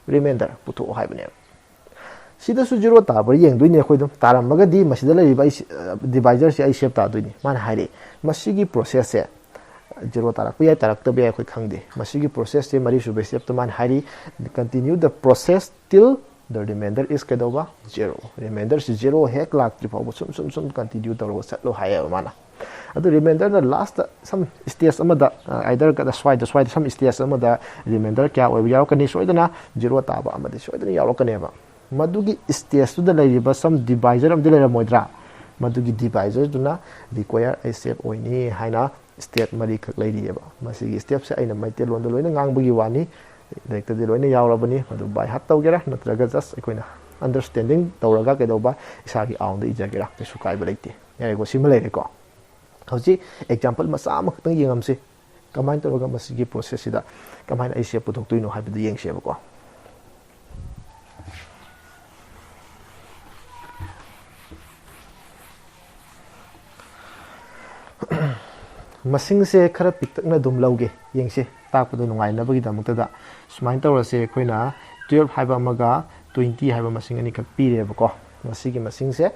Remainder ꯄꯨꯊꯣꯛꯑꯣ ꯍꯥꯏꯕꯅꯦꯕ꯫ ꯁꯤꯗꯁꯨ zero ꯇꯥꯕ꯭ꯔꯥ ꯌꯦꯡꯗꯣꯏꯅꯦ ꯑꯩꯈꯣꯏ ꯑꯗꯨꯝ꯫ ꯇꯥꯔꯝꯃꯒꯗꯤ ꯃꯁꯤꯗ ꯂꯩꯔꯤꯕ ꯑꯩ, ꯑ, divisorꯁꯦ ꯑꯩ save ꯇꯥꯗꯣꯏꯅꯤ꯫ ꯃꯥꯅ ꯍꯥꯏꯔꯛꯑꯦ, ꯃꯁꯤꯒꯤ processꯁꯦ zero ꯇꯥꯔꯛꯄ ꯌꯥꯏ, ꯇꯥꯔꯛꯇꯕ ꯌꯥꯏ, ꯑꯩꯈꯣꯏ ꯈꯪꯗꯦ꯫ ꯃꯁꯤꯒꯤ processꯁꯦ ꯃꯔꯤꯁꯨꯕ stepꯇ ꯃꯥꯅ ꯍꯥꯏꯔꯤ, continue the process till the remainder is ꯀꯩꯗꯧꯕ? Zero꯫ Remainderꯁꯤ zero ꯍꯦꯛ ꯂꯥꯛꯇ꯭ꯔꯤ ꯐꯥꯎꯕ ꯁꯨꯝ, ꯁꯨꯝ, ꯁꯨꯝ continue ꯇꯧꯔꯒ ꯆꯠꯂꯣ ꯍꯥꯏꯌꯦꯕ ꯃꯥꯅ꯫ ꯑꯗꯨ remanderꯅ last some stage ꯑꯃꯗ, ꯑ, either ꯀꯗ-, ꯁ꯭ꯋꯥꯏꯗ, ꯁ꯭ꯋꯥꯏꯗ some stage ꯑꯃꯗ remainder ꯀꯌꯥ ꯑꯣꯏꯕ ꯌꯥꯎꯔꯛꯀꯅꯤ? ꯁꯣꯏꯗꯅ zero ꯇꯥꯕ ꯑꯃꯗꯤ ꯁꯣꯏꯗꯅ ꯌꯥꯎꯔꯛꯀꯅꯦꯕ꯫ ꯃꯗꯨꯒꯤ stageꯇꯨꯗ ꯂꯩꯔꯤꯕ some divisor ꯑꯃꯗꯤ ꯂꯩꯔꯝꯃꯣꯏꯗ꯭ꯔꯥ? ꯃꯗꯨꯒꯤ divisorꯗꯨꯅ required H C F ꯑꯣꯏꯅꯤ ꯍꯥꯏꯅ step ꯃꯔꯤꯈꯛ ꯂꯩꯔꯤꯑꯕ꯫ ꯃꯁꯤꯒꯤ stepꯁꯦ ꯑꯩꯅ ꯃꯩꯇꯩꯂꯣꯟꯗ ꯂꯣꯏꯅ ꯉꯥꯡꯕꯒꯤ ꯋꯥꯅꯤ꯫ ꯂꯥꯏꯔꯤꯛꯇꯗꯤ ꯂꯣꯏꯅ ꯌꯥꯎꯔꯕꯅꯤ꯫ ꯃꯗꯨ by heart ꯇꯧꯒꯦꯔꯥ ꯅꯠꯇ꯭ꯔꯒ just ꯑꯩꯈꯣꯏꯅ understanding ꯇꯧꯔꯒ ꯀꯩꯗꯧꯕ, ꯏꯁꯥꯒꯤ ꯑꯥꯎꯟꯗ ꯏꯖꯒꯦꯔꯥ, ꯀꯩꯁꯨ ꯀꯥꯏꯕ ꯂꯩꯇꯦ꯫ ꯌꯥꯔꯦꯀꯣ, ꯁꯤꯃ ꯂꯩꯔꯦꯀꯣ꯫ ꯍꯧꯖꯤꯛ example ꯃꯆꯥ ꯑꯃꯈꯛꯇꯪ ꯌꯦꯡꯉꯝꯁꯤ꯫ ꯀꯃꯥꯏꯅ ꯇꯧꯔꯒ ꯃꯁꯤꯒꯤ process ꯁꯤꯗ ꯀꯃꯥꯏꯅ ꯑꯩꯁꯦ ꯄꯨꯊꯣꯛꯇꯣꯏꯅꯣ ꯍꯥꯏꯕꯗꯨ ꯌꯦꯡꯁꯦꯕꯀꯣ꯫ ꯃꯁꯤꯡꯁꯦ ꯈꯔ ꯄꯤꯛꯇꯛꯅ ꯑꯗꯨꯝ ꯂꯧꯒꯦ, ꯌꯦꯡꯁꯦ, ꯇꯥꯛꯄꯗ ꯅꯨꯡꯉꯥꯏꯅꯕꯒꯤꯗꯃꯛꯇꯗ꯫ ꯁꯨꯃꯥꯏꯅ ꯇꯧꯔꯁꯦ, ꯑꯩꯈꯣꯏꯅ twelve ꯍꯥꯏꯕ ꯑꯃꯒ twenty ꯍꯥꯏꯕ ꯃꯁꯤꯡ ꯑꯅꯤꯈꯛ ꯄꯤꯔꯦꯕꯀꯣ꯫ ꯃꯁꯤꯒꯤ ꯃꯁꯤꯡꯁꯦ,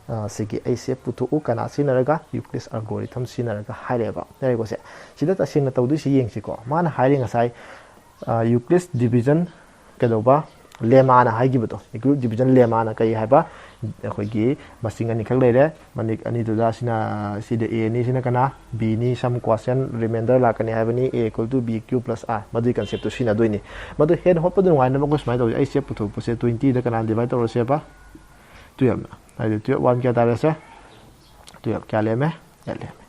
ꯑ, ꯁꯤꯒꯤ ꯑꯩ ꯁꯦꯞ ꯄꯨꯊꯣꯛꯎ꯫ ꯀꯅꯥ ꯁꯤꯖꯤꯟꯅꯔꯒ? Euclid's algorithm ꯁꯤꯖꯤꯟꯅꯔꯒ ꯍꯥꯏꯔꯛꯑꯦꯕ꯫ ꯌꯥꯔꯦꯀꯣ ꯁꯦ? ꯁꯤꯗ ꯇꯁꯦꯡꯅ ꯇꯧꯗꯣꯏꯁꯤ ꯌꯦꯡꯁꯤꯀꯣ꯫ ꯃꯥꯅ ꯍꯥꯏꯔꯤ ꯉꯁꯥꯏ, ꯑ, Euclid's division ꯀꯩꯗꯧꯕ? Lemma ꯅ ꯍꯥꯏꯈꯤꯕꯗꯣ, Euclid division lemma ꯅ ꯀꯔꯤ ꯍꯥꯏꯕ? ꯑꯩꯈꯣꯏꯒꯤ ꯃꯁꯤꯡ ꯑꯅꯤꯈꯛ ꯂꯩꯔꯦ, ꯃꯅꯤꯛ ꯑꯅꯤꯗꯨꯗ ꯁꯤꯅ, ꯁꯤꯗ A ꯅꯤ, ꯁꯤꯅ ꯀꯅꯥ? B ꯅꯤ, some quotient remainder ꯂꯥꯛꯀꯅꯤ ꯍꯥꯏꯕꯅꯤ, A equal to B Q plus R, ꯃꯗꯨꯒꯤ concept ꯇꯨ ꯁꯤꯖꯤꯟꯅꯗꯣꯏꯅꯤ꯫ ꯃꯗꯨ ꯍꯦꯟꯅ ꯍꯣꯠꯄꯗ ꯅꯨꯡꯉꯥꯏꯅꯕ ꯑꯩꯈꯣꯏ ꯁꯨꯃꯥꯏꯅ ꯇꯧꯁꯦ, ꯑꯩ ꯁꯦꯞ ꯄꯨꯊꯣꯛꯄꯁꯦ twenty ꯗ ꯀꯅꯥ divide ꯇꯧꯔꯁꯦꯕ? twelve ꯅ꯫ ꯍꯥꯏꯗꯤ twelve one ꯀꯌꯥ ꯇꯥꯔꯦꯁꯦ? twelve ꯀꯌꯥ ꯂꯦꯝꯃꯦ? Eight ꯂꯦꯝꯃꯦ꯫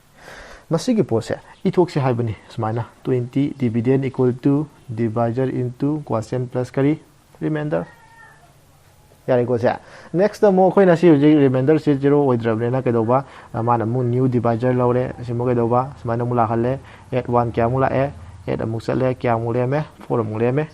ꯃꯁꯤꯒꯤ ꯄꯣꯠꯁꯦ ꯏꯊꯣꯛꯁꯦ ꯍꯥꯏꯕꯅꯤ ꯁꯨꯃꯥꯏꯅ, twenty dividend equal to divisor into quotient plus ꯀꯔꯤ? Remainder꯫ ꯌꯥꯔꯦꯀꯣ ꯁꯦ? Next ꯑꯃꯨꯛ ꯑꯩꯈꯣꯏꯅ ꯁꯤ ꯍꯧꯖꯤꯛ remainder ꯁꯤ zero ꯑꯣꯏꯗ꯭ꯔꯕꯅꯤꯅ ꯀꯩꯗꯧꯕ? ꯑ, ꯃꯥꯅ ꯑꯃꯨꯛ new divisor ꯂꯧꯔꯦ꯫ ꯑꯁꯤ ꯑꯃꯨꯛ ꯀꯩꯗꯧꯕ? ꯁꯨꯃꯥꯏꯅ ꯑꯃꯨꯛ ꯂꯥꯛꯍꯜꯂꯦ꯫ Eight one ꯀꯌꯥꯃꯨꯛ ꯂꯥꯛꯑꯦ? Eight ꯑꯃꯨꯛ ꯆꯠꯂꯦ꯫ ꯀꯌꯥꯃꯨꯛ ꯂꯦꯝꯃꯦ? Four ꯑꯃꯨꯛ ꯂꯦꯝꯃꯦ꯫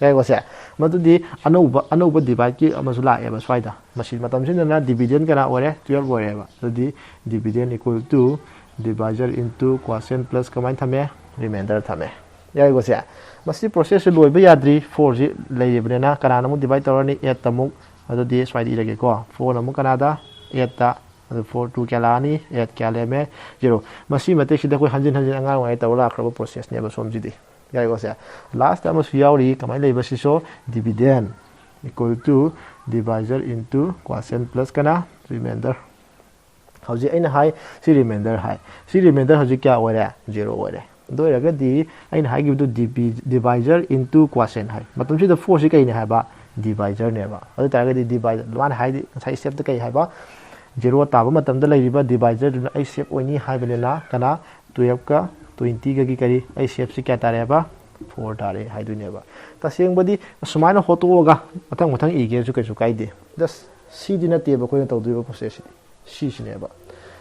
ꯌꯥꯔꯦꯀꯣ ꯁꯦ? ꯃꯗꯨꯗꯤ ꯑꯅꯧꯕ, ꯑꯅꯧꯕ divide ꯀꯤ ꯑꯃꯁꯨ ꯂꯥꯛꯑꯦꯕ ꯁ꯭ꯋꯥꯏꯗ꯫ ꯃꯁꯤ ꯃꯇꯝꯁꯤꯗꯅ dividend ꯀꯅꯥ ꯑꯣꯏꯔꯦ? Twelve ꯑꯣꯏꯔꯦꯕ꯫ ꯑꯗꯨꯗꯤ dividend equal to divisor into quotient plus ꯀꯃꯥꯏꯅ ꯊꯝꯃꯦ? Remainder ꯊꯝꯃꯦ꯫ ꯌꯥꯔꯦꯀꯣ ꯁꯦ? ꯃꯁꯤ process ꯁꯤ ꯂꯣꯏꯕ ꯌꯥꯗ꯭ꯔꯤ, four ꯁꯤ ꯂꯩꯔꯤꯕꯅꯤꯅ ꯀꯅꯥꯅ ꯑꯃꯨꯛ divide ꯇꯧꯔꯅꯤ? Eight ꯇ ꯑꯃꯨꯛ꯫ ꯑꯗꯨꯗꯤ ꯁ꯭ꯋꯥꯏꯗ ꯏꯔꯒꯦꯀꯣ, four ꯅ ꯑꯃꯨꯛ ꯀꯅꯥꯗ? Eight ꯇ꯫ ꯑꯗꯨ four two ꯀꯌꯥ ꯂꯥꯛꯑꯅꯤ? Eight ꯀꯌꯥ ꯂꯦꯝꯃꯦ? Zero꯫ ꯃꯁꯤ ꯃꯇꯦꯛꯁꯤꯗ ꯑꯩꯈꯣꯏ ꯍꯟꯖꯤꯟ ꯍꯟꯖꯤꯟ ꯑꯉꯥꯡ ꯑꯣꯏꯔꯤꯉꯩ ꯇꯧꯔ ꯂꯥꯛꯈ꯭ꯔꯕ process ꯅꯦꯕ ꯁꯣꯝꯁꯤꯗꯤ꯫ ꯌꯥꯔꯦꯀꯣ ꯁꯦ? Last ꯑꯃꯁꯨ ꯌꯥꯎꯔꯤ, ꯀꯃꯥꯏꯅ ꯂꯩꯕ ꯁꯤꯁꯨ? Dividend equal to divisor into quotient plus ꯀꯅꯥ? Remainder꯫ ꯍꯧꯖꯤꯛ ꯑꯩꯅ ꯍꯥꯏ, ꯁꯤ remainder ꯍꯥꯏ꯫ ꯁꯤ remainder ꯍꯧꯖꯤꯛ ꯀꯌꯥ ꯑꯣꯏꯔꯦ? Zero ꯑꯣꯏꯔꯦ꯫ ꯑꯗꯨ ꯑꯣꯏꯔꯒꯗꯤ ꯑꯩꯅ ꯍꯥꯏꯈꯤꯕꯗꯨ divi-, divisor into quotient ꯍꯥꯏ꯫ ꯃꯇꯝꯁꯤꯗ four ꯁꯤ ꯀꯩꯅꯦ ꯍꯥꯏꯕ? Divisor ꯅꯦꯕ꯫ ꯑꯗꯨ ꯑꯣꯏ ꯇꯥꯔꯒꯗꯤ divisor, ꯃꯥꯅ ꯍꯥꯏꯗꯤ ꯉꯁꯥꯏ step ꯇ ꯀꯩ ꯍꯥꯏꯕ? Zero ꯇꯥꯕ ꯃꯇꯝꯗ ꯂꯩꯔꯤꯕ divisor ꯗꯨꯅ ꯑꯩ ꯁꯦꯞ ꯑꯣꯏꯅꯤ ꯍꯥꯏꯕꯅꯤꯅ ꯀꯅꯥ? Twelve ꯀ twenty ꯒꯒꯤ ꯀꯔꯤ? ꯑꯩ ꯁꯦꯞꯁꯤ ꯀꯌꯥ ꯇꯥꯔꯦ ꯍꯥꯏꯕ? ꯐꯣꯔ ꯇꯥꯔꯦ ꯍꯥꯏꯗꯣꯏꯅꯦꯕ꯫ ꯇꯁꯦꯡꯕꯗꯤ ꯁꯨꯃꯥꯏꯅ ꯍꯣꯠꯇꯣꯛꯑꯒ ꯃꯊꯪ ꯃꯊꯪ ꯏꯒꯦꯁꯨ ꯀꯩꯁꯨ ꯀꯥꯏꯗꯦ꯫ Just ꯁꯤꯗꯤ ꯅꯠꯇꯦꯕ ꯑꯩꯈꯣꯏꯅ ꯇꯧꯗꯣꯏꯕ process ꯁꯤꯗꯤ꯫ ꯁꯤꯁꯤꯅꯦꯕ꯫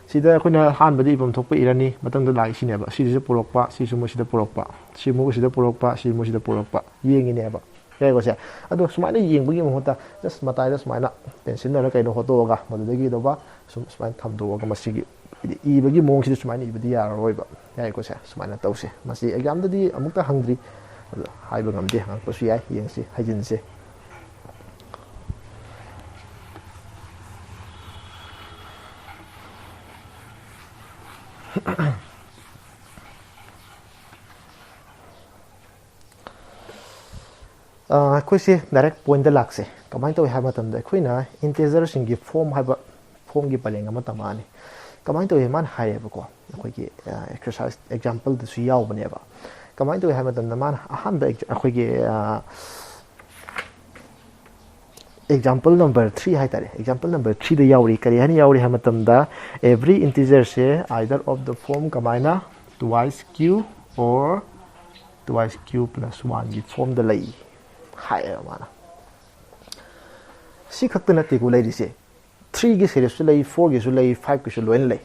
ꯁꯤꯗ ꯑꯩꯈꯣꯏꯅ ꯑꯍꯥꯟꯕꯗ ꯏꯐꯝ ꯊꯣꯛꯄ ꯏꯔꯅꯤ, ꯃꯊꯪꯗ ꯂꯥꯛꯏꯁꯤꯅꯦꯕ꯫ ꯁꯤꯁꯤꯗ ꯄꯨꯔꯛꯄ, ꯁꯤꯁꯨ ꯃꯣꯏꯁꯤꯗ ꯄꯨꯔꯛꯄ, ꯁꯤ ꯑꯃꯨꯛ ꯁꯤꯗ ꯄꯨꯔꯛꯄ, ꯁꯤ ꯑꯃꯨꯛ ꯁꯤꯗ ꯄꯨꯔꯛꯄ꯫ ꯌꯦꯡꯉꯤꯅꯦꯕ꯫ ꯌꯥꯏꯀꯣ ꯁꯦ? ꯑꯗꯣ ꯁꯨꯃꯥꯏꯅ ꯌꯦꯡꯕꯒꯤ ꯃꯍꯨꯠꯇ just ꯃꯇꯥꯏꯗ ꯁꯨꯃꯥꯏꯅ pencil ꯅꯔ ꯀꯩꯅꯣ ꯍꯣꯠꯇꯣꯛꯑꯒ ꯃꯗꯨꯗꯒꯤ ꯀꯩꯗꯧꯕ ꯁꯨꯝ ꯁꯨꯃꯥꯏꯅ ꯊꯝꯗꯣꯛꯑꯒ ꯃꯁꯤꯒꯤ ꯍꯥꯏꯗꯤ ꯏꯕꯒꯤ ꯃꯑꯣꯡꯁꯤꯗ ꯁꯨꯃꯥꯏꯅ ꯏꯕꯗꯤ ꯌꯥꯔꯔꯣꯏꯕ꯫ ꯌꯥꯏꯀꯣ ꯁꯦ? ꯁꯨꯃꯥꯏꯅ ꯇꯧꯁꯦ꯫ ꯃꯁꯤ exam ꯗꯗꯤ ꯑꯃꯨꯛꯇ ꯍꯪꯗ꯭ꯔꯤ꯫ ꯑꯗꯣ ꯍꯥꯏꯕ ꯉꯝꯗꯦ, ꯍꯪꯉꯛꯄꯁꯨ ꯌꯥꯏ꯫ ꯌꯦꯡꯁꯤ, ꯍꯥꯏꯖꯤꯟꯁꯦ꯫ ꯑ, ꯑꯩꯈꯣꯏꯁꯦ direct point ꯇ ꯂꯥꯛꯁꯦ꯫ ꯀꯃꯥꯏꯅ ꯇꯧꯏ ꯍꯥꯏꯕ ꯃꯇꯝꯗ ꯑꯩꯈꯣꯏꯅ integer ꯁꯤꯡꯒꯤ form ꯍꯥꯏꯕ form ꯒꯤ ꯄꯔꯦꯡ ꯑꯃ ꯇꯝꯃꯛꯑꯅꯤ꯫ ꯀꯃꯥꯏꯅ ꯇꯧꯏ? ꯃꯥꯅ ꯍꯥꯏꯌꯦꯕꯀꯣ, ꯑꯩꯈꯣꯏꯒꯤ, ꯑ, exercise example ꯗꯁꯨ ꯌꯥꯎꯕꯅꯦꯕ꯫ ꯀꯃꯥꯏꯅ ꯇꯧꯏ ꯍꯥꯏꯕ ꯃꯇꯝꯗ ꯃꯥꯅ ꯑꯍꯥꯟꯕ ex-, ꯑꯩꯈꯣꯏꯒꯤ, ꯑ, example number three ꯍꯥꯏꯇꯥꯔꯦ꯫ Example number three ꯗ ꯌꯥꯎꯔꯤ꯫ ꯀꯔꯤ ꯍꯥꯏꯅ ꯌꯥꯎꯔꯤ ꯍꯥꯏꯕ ꯃꯇꯝꯗ every integer say either of the form ꯀꯃꯥꯏꯅ twice q or twice q plus one ꯒꯤ form ꯗ ꯂꯩ ꯍꯥꯏꯌꯦꯕ ꯃꯥꯅ꯫ ꯁꯤ ꯈꯛꯇ ꯅꯠꯇꯦꯀꯣ ꯂꯩꯔꯤꯁꯦ꯫ Three ꯒꯤ series ꯁꯨ ꯂꯩ, four ꯒꯤꯁꯨ ꯂꯩ, five ꯒꯤꯁꯨ ꯂꯣꯏꯅ ꯂꯩ꯫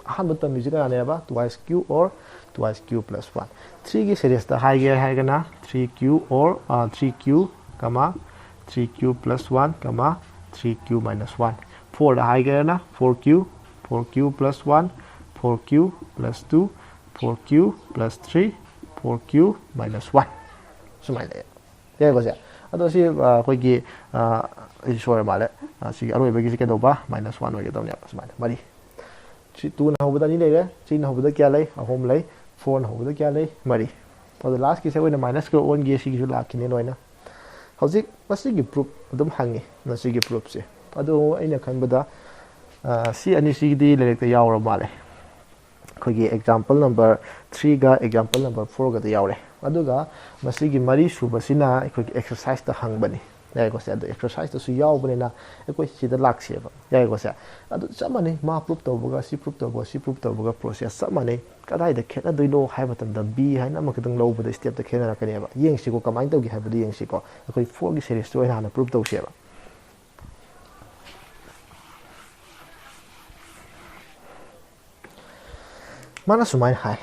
ꯑꯍꯥꯟꯕ ꯇꯝꯃꯤꯁꯤ ꯀꯅꯥꯅꯦꯕ? Twice q or twice q plus one꯫ Three ꯒꯤ series ꯇ ꯍꯥꯏꯒꯦ ꯍꯥꯏꯔꯒꯅ three q or, ꯑ, three q, comma, three q plus one, comma, three q minus one꯫ Four ꯗ ꯍꯥꯏꯒꯦꯔꯅ four q, four q plus one, four q plus two, four q plus three, four q minus one꯫ ꯁꯨꯃꯥꯏꯅ ꯂꯩꯌꯦ꯫ ꯌꯥꯏꯀꯣ ꯁꯦ? ꯑꯗꯣ ꯁꯤ, ꯑ, ꯑꯩꯈꯣꯏꯒꯤ, ꯑ, ꯑꯩ ꯁꯣꯏꯔ ꯃꯥꯜꯂꯦ꯫ ꯑ, ꯁꯤꯒꯤ ꯑꯔꯣꯏꯕꯒꯤꯁꯤ ꯀꯩꯗꯧꯕ? Minus one ꯑꯣꯏꯒꯗꯧꯅꯦꯕ꯫ ꯁꯨꯃꯥꯏꯅ ꯃꯔꯤ꯫ ꯁꯤ two ꯅ ꯍꯧꯕꯗ ꯑꯅꯤ ꯂꯩꯔꯦ, three ꯅ ꯍꯧꯕꯗ ꯀꯌꯥ ꯂꯩ? ꯑꯍꯨꯝ ꯂꯩ꯫ Four ꯅ ꯍꯧꯕꯗ ꯀꯌꯥ ꯂꯩ? ꯃꯔꯤ꯫ ꯑꯗꯣ last ꯀꯤꯁꯦ ꯑꯩꯈꯣꯏꯅ minus ꯀ ꯑꯣꯟꯒꯦ, ꯁꯤꯒꯤꯁꯨ ꯂꯥꯛꯈꯤꯅꯤ ꯂꯣꯏꯅ꯫ ꯍꯧꯖꯤꯛ ꯃꯁꯤꯒꯤ proof ꯑꯗꯨꯝ ꯍꯪꯉꯤ, ꯃꯁꯤꯒꯤ proof ꯁꯦ꯫ ꯑꯗꯣ ꯑꯩꯅ ꯈꯟꯕꯗ, ꯑ, ꯁꯤ ꯑꯅꯤꯁꯤꯒꯤꯗꯤ ꯂꯥꯏꯔꯤꯛꯇ ꯌꯥꯎꯔ ꯃꯥꯜꯂꯦ꯫ ꯑꯩꯈꯣꯏꯒꯤ example number three ꯒ example number four ꯒꯗ ꯌꯥꯎꯔꯦ꯫ ꯑꯗꯨꯒ ꯃꯁꯤꯒꯤ ꯃꯔꯤ ꯁꯨꯕꯁꯤꯅ ꯑꯩꯈꯣꯏꯒꯤ exercise ꯇ ꯍꯪꯕꯅꯤ꯫ ꯌꯥꯏꯀꯣ ꯁꯦ? ꯑꯗꯣ ꯑꯦꯛꯁꯔꯁꯥꯏꯁꯇꯁꯨ ꯌꯥꯎꯕꯅꯤꯅ ꯑꯩꯈꯣꯏ ꯁꯤꯗ ꯂꯥꯛꯁꯦꯕ꯫ ꯌꯥꯏꯀꯣ ꯁꯦ? ꯑꯗꯨ ꯆꯞ ꯃꯥꯟꯅꯩ, ꯃꯥ ꯄ꯭ꯔꯨꯞ ꯇꯧꯕꯒ ꯁꯤ ꯄ꯭ꯔꯨꯞ ꯇꯧꯕꯒ ꯁꯤ ꯄ꯭ꯔꯨꯞ ꯇꯧꯕꯒ ꯄ꯭ꯔꯣꯁꯦꯁ ꯆꯞ ꯃꯥꯟꯅꯩ꯫ ꯀꯗꯥꯏꯗ ꯈꯦꯠꯅꯗꯣꯏꯅꯣ ꯍꯥꯏꯕ ꯃꯇꯝꯗ ꯕꯤ ꯍꯥꯏꯅ ꯑꯃꯈꯛꯇꯪ ꯂꯧꯕꯗ ꯁ꯭ꯇꯦꯞꯇ ꯈꯦꯠꯅꯔꯛꯀꯅꯦꯕ꯫ ꯌꯦꯡꯁꯤꯀꯣ, ꯀꯃꯥꯏꯅ ꯇꯧꯒꯦ ꯍꯥꯏꯕꯗꯨ ꯌꯦꯡꯁꯤꯀꯣ꯫ ꯑꯩꯈꯣꯏ ꯐꯣꯔꯒꯤ ꯁꯦꯔꯤꯁꯇꯨ ꯑꯣꯏꯅ ꯍꯥꯟꯅ ꯄ꯭ꯔꯨꯞ ꯇꯧꯁꯦꯕ꯫ ꯃꯥꯅ ꯁꯨꯃꯥꯏꯅ ꯍꯥꯏ,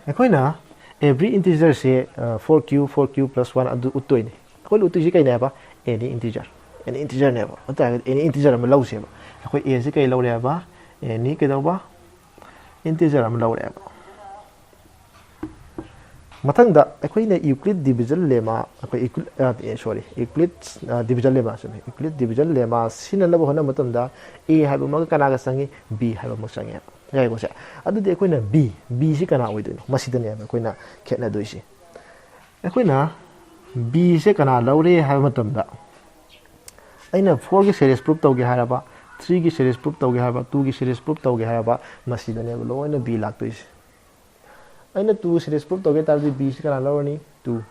ꯑꯩꯈꯣꯏꯅ every integerꯁꯦ four q, four q plus one ꯑꯗꯨ ꯎꯠꯇꯣꯏꯅꯤ꯫ ꯑꯩꯈꯣꯏꯅ ꯎꯠꯇꯣꯏꯁꯤ ꯀꯩꯅꯦ ꯍꯥꯏꯕ? Any integer꯫ Any integerꯅꯦꯕ꯫ ꯑꯗꯨ ꯇꯥꯔꯒꯗꯤ any integer ꯑꯃ ꯂꯧꯁꯦꯕ꯫ ꯑꯩꯈꯣꯏ ꯑꯦꯁꯤ ꯀꯩ ꯂꯧꯔꯦ ꯍꯥꯏꯕ? Any ꯀꯩꯗꯧꯕ? Integer ꯑꯃ ꯂꯧꯔꯦꯕ꯫ ꯃꯊꯪꯗ ꯑꯩꯈꯣꯏꯅ Euclid division lemma, ꯑꯩꯈꯣꯏ Euclid, sorry, Euclid division lemma, ꯆꯨꯝꯃꯤ, Euclid division lemma ꯁꯤꯖꯤꯟꯅꯅꯕ ꯍꯣꯠꯅꯕ ꯃꯇꯝꯗ ꯑꯦ ꯍꯥꯏꯕ ꯑꯃꯒ ꯀꯅꯥꯒ ꯆꯪꯉꯤ? ꯕꯤ ꯍꯥꯏꯕ ꯑꯃ ꯆꯪꯉꯦꯕ꯫ ꯌꯥꯏꯀꯣ ꯁꯦ? ꯑꯗꯨꯗꯤ ꯑꯩꯈꯣꯏꯅ ꯕꯤ, ꯕꯤꯁꯤ ꯀꯅꯥ ꯑꯣꯏꯗꯣꯏꯅꯣ? ꯃꯁꯤꯗꯅꯦꯕ ꯑꯩꯈꯣꯏꯅ ꯈꯦꯠꯅꯗꯣꯏꯁꯦ꯫ ꯑꯩꯈꯣꯏꯅ ꯕꯤꯁꯦ ꯀꯅꯥ ꯂꯧꯔꯦ ꯍꯥꯏꯕ ꯃꯇꯝꯗ, ꯑꯩꯅ ꯐꯣꯔꯒꯤ ꯁꯦꯔꯤꯁ ꯄ꯭ꯔꯨꯞ ꯇꯧꯒꯦ ꯍꯥꯏꯔꯕ, ꯊ꯭ꯔꯤꯒꯤ ꯁꯦꯔꯤꯁ ꯄ꯭ꯔꯨꯞ ꯇꯧꯒꯦ ꯍꯥꯏꯔꯕ, ꯇꯨꯒꯤ ꯁꯦꯔꯤꯁ ꯄ꯭ꯔꯨꯞ ꯇꯧꯒꯦ ꯍꯥꯏꯔꯕ, ꯃꯁꯤꯗꯅꯦꯕ ꯂꯣꯏꯅ ꯕꯤ ꯂꯥꯛꯇꯣꯏꯁꯦ꯫ ꯑꯩꯅ ꯇꯨ ꯁꯦꯔꯤꯁ ꯄ꯭ꯔꯨꯞ ꯇꯧꯒꯦ ꯇꯥꯔꯗꯤ ꯕꯤꯁꯤ ꯀꯅꯥ ꯂꯧꯔꯅꯤ? ꯇꯨ꯫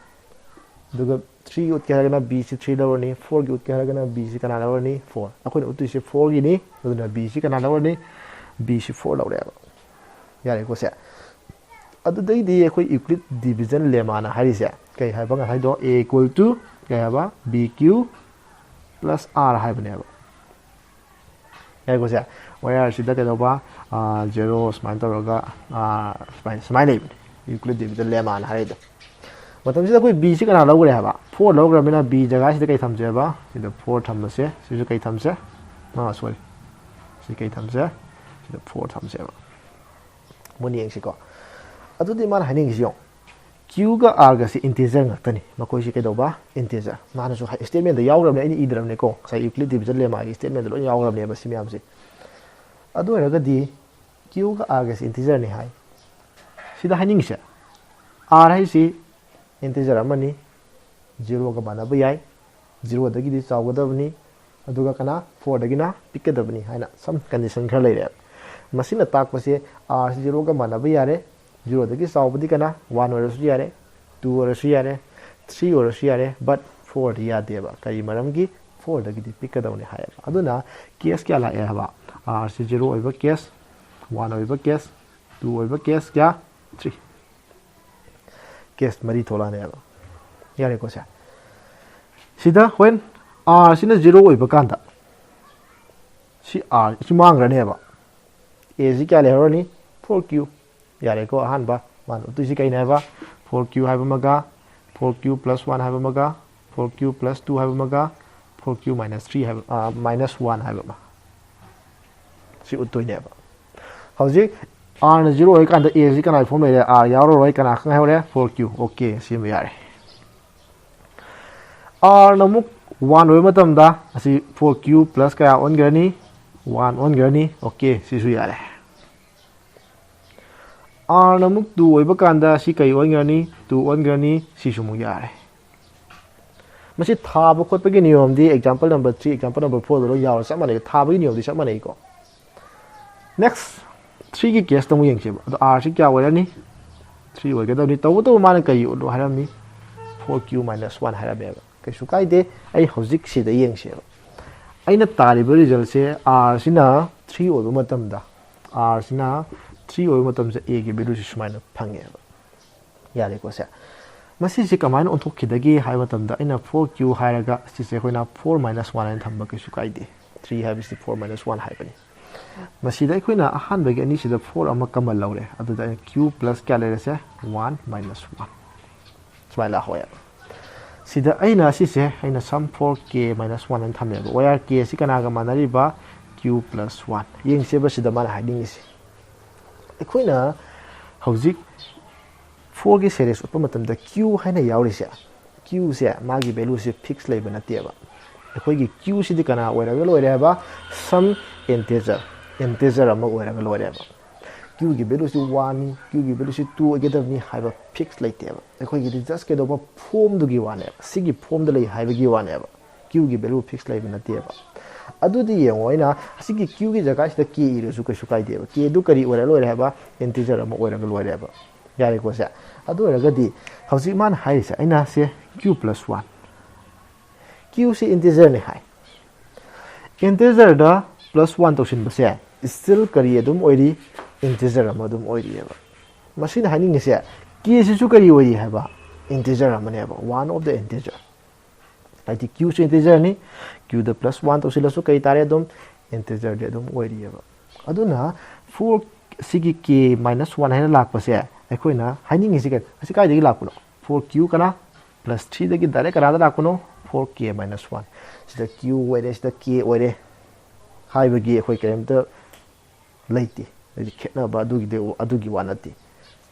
ꯑꯗꯨꯒ ꯊ꯭ꯔꯤꯒꯤ ꯎꯠꯀꯦ ꯍꯥꯏꯔꯒꯅ ꯕꯤꯁꯤ ꯊ꯭ꯔꯤ ꯂꯧꯔꯅꯤ, ꯐꯣꯔꯒꯤ ꯎꯠꯀꯦ ꯍꯥꯏꯔꯒꯅ ꯕꯤꯁꯤ ꯀꯅꯥ ꯂꯧꯔꯅꯤ? ꯐꯣꯔ꯫ ꯑꯩꯈꯣꯏꯅ ꯎꯠꯇꯣꯏꯁꯦ ꯐꯣꯔꯒꯤꯅꯤ, ꯑꯗꯨꯅ ꯕꯤꯁꯤ ꯀꯅꯥ ꯂꯧꯔꯅꯤ? ꯕꯤꯁꯤ ꯐꯣꯔ ꯂꯧꯔꯦꯕ꯫ ꯌꯥꯔꯦꯀꯣ ꯁꯦ? ꯑꯗꯨꯗꯩꯗꯤ ꯑꯩꯈꯣꯏ Euclid division lemmaꯅ ꯍꯥꯏꯔꯤꯁꯦ ꯀꯩ ꯍꯥꯏꯕ? ꯉꯁꯥꯏꯗꯣ A equal to ꯀꯩ ꯍꯥꯏꯕ? B q plus r ꯍꯥꯏꯕꯅꯦꯕ꯫ ꯌꯥꯏꯀꯣ ꯁꯦ? ꯋꯥꯌꯔꯁꯤꯗ ꯀꯩꯗꯧꯕ? ꯖꯦꯔꯣ ꯁꯨꯃꯥꯏꯅ ꯇꯧꯔꯒ, ꯑꯥ, ꯁꯨꯃꯥꯏꯅ, ꯁꯨꯃꯥꯏꯅ ꯂꯩꯕꯅꯦ꯫ Euclid division lemmaꯅ ꯍꯥꯏꯔꯤꯗꯣ꯫ ꯃꯇꯝꯁꯤꯗ ꯑꯩꯈꯣꯏ ꯕꯤꯁꯤ ꯀꯅꯥ ꯂꯧꯈ꯭ꯔꯦ ꯍꯥꯏꯕ? ꯐꯣꯔ ꯂꯧꯈ꯭ꯔꯕꯅꯤꯅ ꯕꯤ ꯖꯒꯥꯁꯤꯗ ꯀꯩ ꯊꯝꯁꯦꯕ? ꯁꯤꯗ ꯐꯣꯔ ꯊꯝꯃꯁꯦ꯫ ꯁꯤꯁꯨ ꯀꯩ ꯊꯝꯁꯦ? ꯑꯥ, ꯁꯣꯔꯤ, ꯁꯤ ꯀꯩ ꯊꯝꯁꯦ? ꯁꯤꯗ ꯐꯣꯔ ꯊꯝꯁꯦꯕ꯫ ꯃꯨꯟꯅ ꯌꯦꯡꯁꯤꯀꯣ꯫ ꯑꯗꯨꯗꯤ ꯃꯥꯅ ꯍꯥꯏꯅꯤꯡꯉꯤꯁꯤ ꯌꯦꯡꯉꯣ꯫ Qꯒ Rꯒꯁꯤ integer ꯉꯥꯛꯇꯅꯤ꯫ ꯃꯈꯣꯏꯁꯤ ꯀꯩꯗꯧꯕ? Integer꯫ ꯃꯥꯅꯁꯨ ꯍꯥꯏ, statementꯗ ꯌꯥꯎꯈ꯭ꯔꯕꯅꯤ, ꯑꯩꯅ ꯏꯗ꯭ꯔꯕꯅꯤꯀꯣ꯫ ꯉꯁꯥꯏ Euclid division lemmaꯒꯤ statementꯗ ꯂꯣꯏ ꯌꯥꯎꯈ꯭ꯔꯕꯅꯦꯕ ꯁꯤ ꯃꯌꯥꯝꯁꯦ꯫ ꯑꯗꯨ ꯑꯣꯏꯔꯒꯗꯤ Qꯒ Rꯒꯁꯤ integerꯅꯤ ꯍꯥꯏ꯫ ꯁꯤꯗ ꯍꯥꯏꯅꯤꯡꯉꯤꯁꯦ, R ꯍꯥꯏꯁꯤ integer ꯑꯃꯅꯤ, ꯖꯤꯔꯣꯒ ꯃꯥꯟꯅꯕ ꯌꯥꯏ, ꯖꯤꯔꯣꯗꯒꯤꯗꯤ ꯆꯥꯎꯒꯗꯕꯅꯤ, ꯑꯗꯨꯒ ꯀꯅꯥ? ꯐꯣꯔꯗꯒꯤꯅ ꯄꯤꯛꯀꯗꯕꯅꯤ ꯍꯥꯏꯅ some condition ꯈꯔ ꯂꯩꯔꯦ꯫ ꯃꯁꯤꯅ ꯇꯥꯛꯄꯁꯦ R ꯁꯤ ꯖꯤꯔꯣꯒ ꯃꯥꯟꯅꯕ ꯌꯥꯔꯦ, ꯖꯤꯔꯣꯗꯒꯤ ꯆꯥꯎꯕꯗꯤ ꯀꯅꯥ? ꯋꯥꯟ ꯑꯣꯏꯔꯁꯨ ꯌꯥꯔꯦ, ꯇꯨ ꯑꯣꯏꯔꯁꯨ ꯌꯥꯔꯦ, ꯊ꯭ꯔꯤ ꯑꯣꯏꯔꯁꯨ ꯌꯥꯔꯦ, but ꯐꯣꯔꯗꯤ ꯌꯥꯗꯦꯕ꯫ ꯀꯔꯤ ꯃꯔꯝꯒꯤ? ꯐꯣꯔꯗꯒꯤꯗꯤ ꯄꯤꯛꯀꯗꯧꯅꯤ ꯍꯥꯏꯌꯦꯕ꯫ ꯑꯗꯨꯅ ꯀꯦꯁ ꯀꯌꯥ ꯂꯥꯛꯑꯦ ꯍꯥꯏꯕ? ꯑꯥꯔꯁꯤ ꯖꯤꯔꯣ ꯑꯣꯏꯕ ꯀꯦꯁ, ꯋꯥꯟ ꯑꯣꯏꯕ ꯀꯦꯁ, ꯇꯨ ꯑꯣꯏꯕ ꯀꯦꯁ, ꯀꯌꯥ? ꯊ꯭ꯔꯤ꯫ ꯀꯦꯁ ꯃꯔꯤ ꯊꯣꯛꯂꯛꯑꯅꯦꯕ꯫ ꯌꯥꯔꯦꯀꯣ ꯁꯦ? ꯁꯤꯗ ꯍꯣꯔꯦꯟ ꯑꯥꯔꯁꯤꯅ ꯖꯤꯔꯣ ꯑꯣꯏꯕ ꯀꯥꯟꯗ ꯁꯤ ꯑꯥꯔ ꯁꯤ ꯃꯥꯡꯈ꯭ꯔꯅꯦꯕ꯫ ꯑꯦꯁꯤ ꯀꯌꯥ ꯂꯩꯍꯧꯔꯅꯤ? Four Q. ꯌꯥꯔꯦꯀꯣ? ꯑꯍꯥꯟꯕ ꯃꯥꯅ ꯎꯠꯇꯣꯏꯁꯤ ꯀꯩꯅꯦ ꯍꯥꯏꯕ? ꯐꯣꯔ ꯀ꯭ꯌꯨ ꯍꯥꯏꯕ ꯑꯃꯒ, ꯐꯣꯔ ꯀ꯭ꯌꯨ ꯄ꯭ꯂꯁ ꯋꯥꯟ ꯍꯥꯏꯕ ꯑꯃꯒ, ꯐꯣꯔ ꯀ꯭ꯌꯨ ꯄ꯭ꯂꯁ ꯇꯨ ꯍꯥꯏꯕ ꯑꯃꯒ, ꯐꯣꯔ ꯀ꯭ꯌꯨ ꯃꯥꯏꯅꯁ ꯊ꯭ꯔꯤ ꯍꯥꯏꯕ, ꯃꯥꯏꯅꯁ ꯋꯥꯟ ꯍꯥꯏꯕ ꯑꯃ꯫ ꯁꯤ ꯎꯠꯇꯣꯏꯅꯦꯕ꯫ ꯍꯧꯖꯤꯛ ꯑꯥꯔꯅ ꯖꯤꯔꯣ ꯑꯣꯏꯔꯀꯥꯟꯗ ꯑꯦꯁꯤ ꯀꯅꯥꯒꯤ ꯐꯣꯝ ꯂꯩꯔꯦ? ꯑꯥꯔ ꯌꯥꯎꯔꯔꯣꯏ꯫ ꯀꯅꯥ ꯈꯪ ꯍꯥꯏꯍꯧꯔꯦ? Four Q. ꯑꯣꯀꯦ, ꯁꯤꯃ ꯌꯥꯔꯦ꯫ ꯑꯥꯔꯅ ꯑꯃꯨꯛ ꯋꯥꯟ ꯑꯣꯏꯕ ꯃꯇꯝꯗ ꯑꯁꯤ ꯐꯣꯔ ꯀ꯭ꯌꯨ ꯄ꯭ꯂꯁ ꯀꯌꯥ ꯑꯣꯟꯈ꯭ꯔꯅꯤ? ꯋꯥꯟ ꯑꯣꯟꯈ꯭ꯔꯅꯤ꯫ ꯑꯣꯀꯦ, ꯁꯤꯁꯨ ꯌꯥꯔꯦ꯫ ꯑꯥꯔꯅ ꯑꯃꯨꯛ ꯇꯨ ꯑꯣꯏꯕ ꯀꯥꯟꯗ ꯁꯤ ꯀꯩ ꯑꯣꯟꯈ꯭ꯔꯅꯤ? ꯇꯨ ꯑꯣꯟꯈ꯭ꯔꯅꯤ꯫ ꯁꯤꯁꯨ ꯑꯃꯨꯛ ꯌꯥꯔꯦ꯫ ꯃꯁꯤ ꯊꯥꯕ ꯈꯣꯠꯄꯒꯤ ꯅꯤꯌꯣꯝꯗꯤ example number three, example number fourꯗ ꯂꯣꯏ ꯌꯥꯎꯔꯦ, ꯆꯞ ꯃꯥꯟꯅꯩ꯫ ꯊꯥꯕꯒꯤ ꯅꯤꯌꯣꯝꯗꯤ ꯆꯞ ꯃꯥꯟꯅꯩꯀꯣ꯫ ꯅꯦꯛꯁ, ꯊ꯭ꯔꯤꯒꯤ ꯀꯦꯁꯇ ꯑꯃꯨꯛ ꯌꯦꯡꯁꯦꯕ꯫ ꯑꯗꯣ ꯑꯥꯔꯁꯤ ꯀꯌꯥ ꯑꯣꯏꯔꯅꯤ? ꯊ꯭ꯔꯤ ꯑꯣꯏꯒꯗꯕꯅꯤ꯫ ꯇꯧꯕꯇꯕꯨ ꯃꯥꯅ ꯀꯔꯤ ꯎꯠꯂꯣ ꯍꯥꯏꯔꯝꯃꯤ? ꯐꯣꯔ ꯀ꯭ꯌꯨ ꯃꯥꯏꯅꯁ ꯋꯥꯟ ꯍꯥꯏꯔꯝꯃꯦꯕ꯫ ꯀꯩꯁꯨ ꯀꯥꯏꯗꯦ꯫ ꯑꯩ ꯍꯧꯖꯤꯛ ꯁꯤꯗ ꯌꯦꯡꯁꯦꯕ꯫ ꯑꯩꯅ ꯇꯥꯔꯤꯕ ꯔꯤꯖꯜꯁꯦ ꯑꯥꯔꯁꯤꯅ ꯊ꯭ꯔꯤ ꯑꯣꯏꯕ ꯃꯇꯝꯗ, ꯑꯥꯔꯁꯤꯅ ꯊ꯭ꯔꯤ ꯑꯣꯏꯕ ꯃꯇꯝꯁꯦ ꯑꯦꯒꯤ ꯚꯦꯂꯨꯁꯤ ꯁꯨꯃꯥꯏꯅ ꯐꯪꯉꯦꯕ꯫ ꯌꯥꯔꯦꯀꯣ ꯁꯦ? ꯃꯁꯤꯁꯦ ꯀꯃꯥꯏꯅ ꯑꯣꯟꯊꯣꯛꯈꯤꯗꯒꯦ ꯍꯥꯏꯕ ꯃꯇꯝꯗ, ꯑꯩꯅ ꯐꯣꯔ ꯀ꯭ꯌꯨ ꯍꯥꯏꯔꯒ ꯁꯤꯁꯦ ꯑꯩꯈꯣꯏꯅ ꯐꯣꯔ ꯃꯥꯏꯅꯁ ꯋꯥꯟ ꯍꯥꯏꯅ ꯊꯝꯕ ꯀꯩꯁꯨ ꯀꯥꯏꯗꯦ꯫ ꯊ꯭ꯔꯤ ꯍꯥꯏꯕꯁꯤ ꯐꯣꯔ ꯃꯥꯏꯅꯁ ꯋꯥꯟ ꯍꯥꯏꯕꯅꯤ꯫ ꯃꯁꯤꯗ ꯑꯩꯈꯣꯏꯅ ꯑꯍꯥꯟꯕꯒꯤ ꯑꯅꯤꯁꯤꯗ ꯐꯣꯔ ꯑꯃ ꯀꯃꯟ ꯂꯧꯔꯦ꯫ ꯑꯗꯨꯗ ꯑꯩꯅ ꯀ꯭ꯌꯨ ꯄ꯭ꯂꯁ ꯀꯌꯥ ꯂꯩꯔꯁꯦ? One minus one. ꯁꯨꯃꯥꯏꯅ ꯂꯥꯛꯍꯧꯋꯦ꯫ ꯁꯤꯗ ꯑꯩꯅ ꯁꯤꯁꯦ ꯑꯩꯅ sum for k minus one ꯍꯥꯏꯅ ꯊꯝꯃꯦꯕ꯫ Where k ꯑꯁꯤ ꯀꯅꯥꯒ ꯃꯥꯟꯅꯔꯤꯕ? Q plus one. ꯌꯦꯡꯁꯦꯕ ꯁꯤꯗ ꯃꯥꯅ ꯍꯥꯏꯅꯤꯡꯉꯤꯁꯦ꯫ ꯑꯩꯈꯣꯏꯅ ꯍꯧꯖꯤꯛ ꯐꯣꯔꯒꯤ ꯁꯦꯔꯤꯁ ꯎꯠꯄ ꯃꯇꯝꯗ ꯀ꯭ꯌꯨ ꯍꯥꯏꯅ ꯌꯥꯎꯔꯤꯁꯦ, ꯀ꯭ꯌꯨꯁꯦ ꯃꯥꯒꯤ ꯚꯦꯂꯨꯁꯦ ꯐꯤꯛꯁ ꯂꯩꯕ ꯅꯠꯇꯦꯕ꯫ ꯑꯩꯈꯣꯏꯒꯤ ꯀ꯭ꯌꯨꯁꯤꯗꯤ ꯀꯅꯥ ꯑꯣꯏꯔꯒ ꯂꯣꯏꯔꯦ ꯍꯥꯏꯕ? Some integer, integer ꯑꯃ ꯑꯣꯏꯔꯒ ꯂꯣꯏꯔꯦꯕ꯫ ꯀ꯭ꯌꯨꯒꯤ ꯚꯦꯂꯨꯁꯤ ꯋꯥꯟꯅꯤ, ꯀ꯭ꯌꯨꯒꯤ ꯚꯦꯂꯨꯁꯤ ꯇꯨ ꯑꯣꯏꯒꯗꯕꯅꯤ ꯍꯥꯏꯕ ꯐꯤꯛꯁ ꯂꯩꯇꯦꯕ꯫ ꯑꯩꯈꯣꯏꯒꯤꯗꯤ ꯖꯁ ꯀꯩꯗꯧꯕ? ꯐꯣꯝꯗꯨꯒꯤ ꯋꯥꯅꯦꯕ, ꯁꯤꯒꯤ ꯐꯣꯝꯗ ꯂꯩ ꯍꯥꯏꯕꯒꯤ ꯋꯥꯅꯦꯕ꯫ ꯀ꯭ꯌꯨꯒꯤ ꯚꯦꯂꯨ ꯐꯤꯛꯁ ꯂꯩꯕ ꯅꯠꯇꯦꯕ꯫ ꯑꯗꯨꯗꯤ ꯌꯦꯡꯉꯣ, ꯑꯩꯅ ꯑꯁꯤꯒꯤ ꯀ꯭ꯌꯨꯒꯤ ꯖꯒꯥꯁꯤꯗ ꯀꯦ ꯏꯔꯁꯨ ꯀꯩꯁꯨ ꯀꯥꯏꯗꯦꯕ꯫ ꯀꯦꯗꯨ ꯀꯔꯤ ꯑꯣꯏꯔ ꯂꯣꯏꯔꯦ ꯍꯥꯏꯕ? Integer ꯑꯃ ꯑꯣꯏꯔꯒ ꯂꯣꯏꯔꯦꯕ꯫ ꯌꯥꯔꯦꯀꯣ ꯁꯦ? ꯑꯗꯨ ꯑꯣꯏꯔꯒꯗꯤ ꯍꯧꯖꯤꯛ ꯃꯥꯅ ꯍꯥꯏꯔꯤꯁꯦ, ꯑꯩꯅ ꯁꯦ ꯀ꯭ꯌꯨ ꯄ꯭ꯂꯁ ꯋꯥꯟ, Q ꯁꯤ integer ꯅꯤ ꯍꯥꯏ꯫ Integer ꯗ plus one ꯇꯧꯁꯤꯟꯕꯁꯦ still ꯀꯔꯤ ꯑꯗꯨꯝ ꯑꯣꯏꯔꯤ? Integer ꯑꯃ ꯑꯗꯨꯝ ꯑꯣꯏꯔꯤꯑꯕ꯫ ꯃꯁꯤꯅ ꯍꯥꯏꯅꯤꯡꯉꯤꯁꯦ K ꯁꯤꯁꯨ ꯀꯔꯤ ꯑꯣꯏꯔꯤ ꯍꯥꯏꯕ? Integer ꯑꯃꯅꯦꯕ, one of the integer꯫ ꯍꯥꯏꯗꯤ Q ꯁꯨ integer ꯅꯤ, Q ꯗ plus one ꯇꯧꯁꯤꯜꯂꯁꯨ ꯀꯔꯤ ꯇꯥꯔꯦ? ꯑꯗꯨꯝ integer ꯗꯤ ꯑꯗꯨꯝ ꯑꯣꯏꯔꯤꯑꯕ꯫ ꯑꯗꯨꯅ four ꯁꯤꯒꯤ K minus one ꯍꯥꯏꯅ ꯂꯥꯛꯄꯁꯦ ꯑꯩꯈꯣꯏꯅ ꯍꯥꯏꯅꯤꯡꯉꯤꯁꯤ ꯀꯩꯅꯣ? ꯑꯁꯤ ꯀꯥꯏꯗꯒꯤ ꯂꯥꯛꯄꯅꯣ? Four Q ꯀꯅꯥ? Plus three ꯗꯒꯤ direct ꯀꯅꯥꯗ ꯂꯥꯛꯄꯅꯣ? Four K minus one꯫ ꯁꯤꯗ Q ꯑꯣꯏꯔꯦ, ꯁꯤꯗ K ꯑꯣꯏꯔꯦ ꯍꯥꯏꯕꯒꯤ ꯑꯩꯈꯣꯏ ꯀꯔꯤꯝꯇ ꯂꯩꯇꯦ꯫ ꯍꯥꯏꯗꯤ ꯈꯦꯠꯅꯕ ꯑꯗꯨꯒꯤꯗꯤ, ꯑꯗꯨꯒꯤ ꯋꯥ ꯅꯠꯇꯦ꯫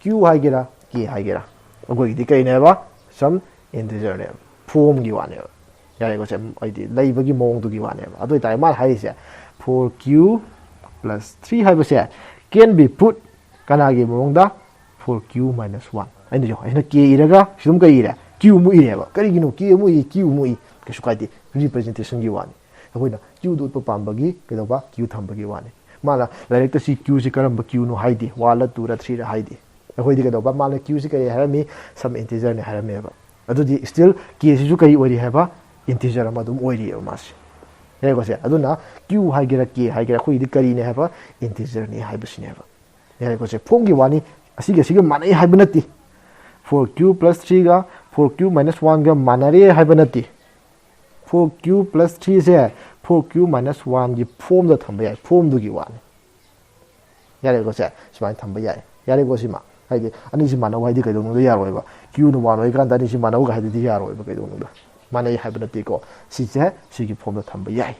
Q ꯍꯥꯏꯒꯦꯔꯥ, K ꯍꯥꯏꯒꯦꯔꯥ, ꯑꯩꯈꯣꯏꯒꯤꯗꯤ ꯀꯩꯅꯦꯕ? Some integer ꯅꯦꯕ, form ꯒꯤ ꯋꯥꯅꯦꯕ꯫ ꯌꯥꯔꯦꯀꯣ? ꯁꯦ, ꯍꯥꯏꯗꯤ ꯂꯩꯕꯒꯤ ꯃꯑꯣꯡꯗꯨꯒꯤ ꯋꯥꯅꯦꯕ꯫ ꯑꯗꯨ ꯑꯣꯏꯇꯥꯔꯗꯤ ꯃꯥꯅ ꯍꯥꯏꯔꯤꯁꯦ four Q plus three ꯍꯥꯏꯕꯁꯦ can be put ꯀꯅꯥꯒꯤ ꯃꯑꯣꯡꯗ? Four Q minus one꯫ ꯑꯩꯅ ꯌꯦꯡꯉꯣ, ꯑꯩꯅ K ꯏꯔꯒ ꯁꯤ ꯑꯗꯨꯝ ꯀꯩ ꯏꯔꯦ? Q ꯑꯃꯨꯛ ꯏꯔꯦꯕ꯫ ꯀꯔꯤꯒꯤꯅꯣ? K ꯑꯃꯨꯛ ꯏ, Q ꯑꯃꯨꯛ ꯏ, ꯀꯩꯁꯨ ꯀꯥꯏꯗꯦ, representation ꯒꯤ ꯋꯥꯅꯤ꯫ ꯑꯩꯈꯣꯏꯅ Q ꯗꯨ ꯎꯠꯄ ꯄꯥꯝꯕꯒꯤ ꯀꯩꯗꯧꯕ? Q ꯊꯝꯕꯒꯤ ꯋꯥꯅꯤ꯫ ꯃꯥꯅ ꯂꯥꯏꯔꯤꯛꯇ ꯁꯤ Q ꯁꯤ ꯀꯔꯝꯕ Q ꯅꯣ ꯍꯥꯏꯗꯦ, one ꯂ two ꯔ three ꯔ ꯍꯥꯏꯗꯦ꯫ ꯑꯩꯈꯣꯏꯗꯤ ꯀꯩꯗꯧꯕ? ꯃꯥꯅ Q ꯁꯤ ꯀꯔꯤ ꯍꯥꯏꯔꯝꯃꯤ? Some integer ꯅꯤ ꯍꯥꯏꯔꯝꯃꯦꯕ꯫ ꯑꯗꯨꯗꯤ still K ꯁꯤꯁꯨ ꯀꯔꯤ ꯑꯣꯏꯔꯤ ꯍꯥꯏꯕ? Integer ꯑꯃ ꯑꯗꯨꯝ ꯑꯣꯏꯔꯤꯑꯕ ꯃꯥꯁꯦ꯫ ꯌꯥꯔꯦꯀꯣ ꯁꯦ? ꯑꯗꯨꯅ Q ꯍꯥꯏꯒꯦꯔꯥ, K ꯍꯥꯏꯒꯦꯔꯥ, ꯑꯩꯈꯣꯏꯒꯤꯗꯤ ꯀꯔꯤꯅꯦ ꯍꯥꯏꯕ? Integer ꯅꯤ ꯍꯥꯏꯕꯁꯤꯅꯦꯕ꯫ ꯌꯥꯔꯦꯀꯣ ꯁꯦ? Form ꯒꯤ ꯋꯥꯅꯤ, ꯑꯁꯤꯒ ꯑꯁꯤꯒ ꯃꯥꯟꯅꯩ ꯍꯥꯏꯕ ꯅꯠꯇꯦ꯫ Four Q plus three ꯒ four Q minus one ꯒ ꯃꯥꯟꯅꯔꯦ ꯍꯥꯏꯕ ꯅꯠꯇꯦ꯫ Four Q plus three ꯁꯦ four Q minus one ꯒꯤ form ꯗ ꯊꯝꯕ ꯌꯥꯏ, form ꯗꯨꯒꯤ ꯋꯥꯅꯤ꯫ ꯌꯥꯔꯦꯀꯣ ꯁꯦ? ꯁꯨꯃꯥꯏꯅ ꯊꯝꯕ ꯌꯥꯏ꯫ ꯌꯥꯔꯦꯀꯣ ꯁꯤꯃ? ꯍꯥꯏꯗꯤ ꯑꯅꯤꯁꯤ ꯃꯥꯟꯅꯧ ꯍꯥꯏꯗꯤ ꯀꯩꯗꯧꯅꯨꯡꯗ ꯌꯥꯔꯣꯏꯕ꯫ Q ꯅ one ꯑꯣꯏꯀꯥꯟꯗ ꯑꯅꯤꯁꯤ ꯃꯥꯟꯅꯧꯒ ꯍꯥꯏꯗꯨꯗꯤ ꯌꯥꯔꯣꯏꯕ ꯀꯩꯗꯧꯅꯨꯡꯗ꯫ ꯃꯥꯟꯅꯩ ꯍꯥꯏꯕ ꯅꯠꯇꯦꯀꯣ꯫ ꯁꯤꯁꯦ ꯁꯤꯒꯤ form ꯗ ꯊꯝꯕ ꯌꯥꯏ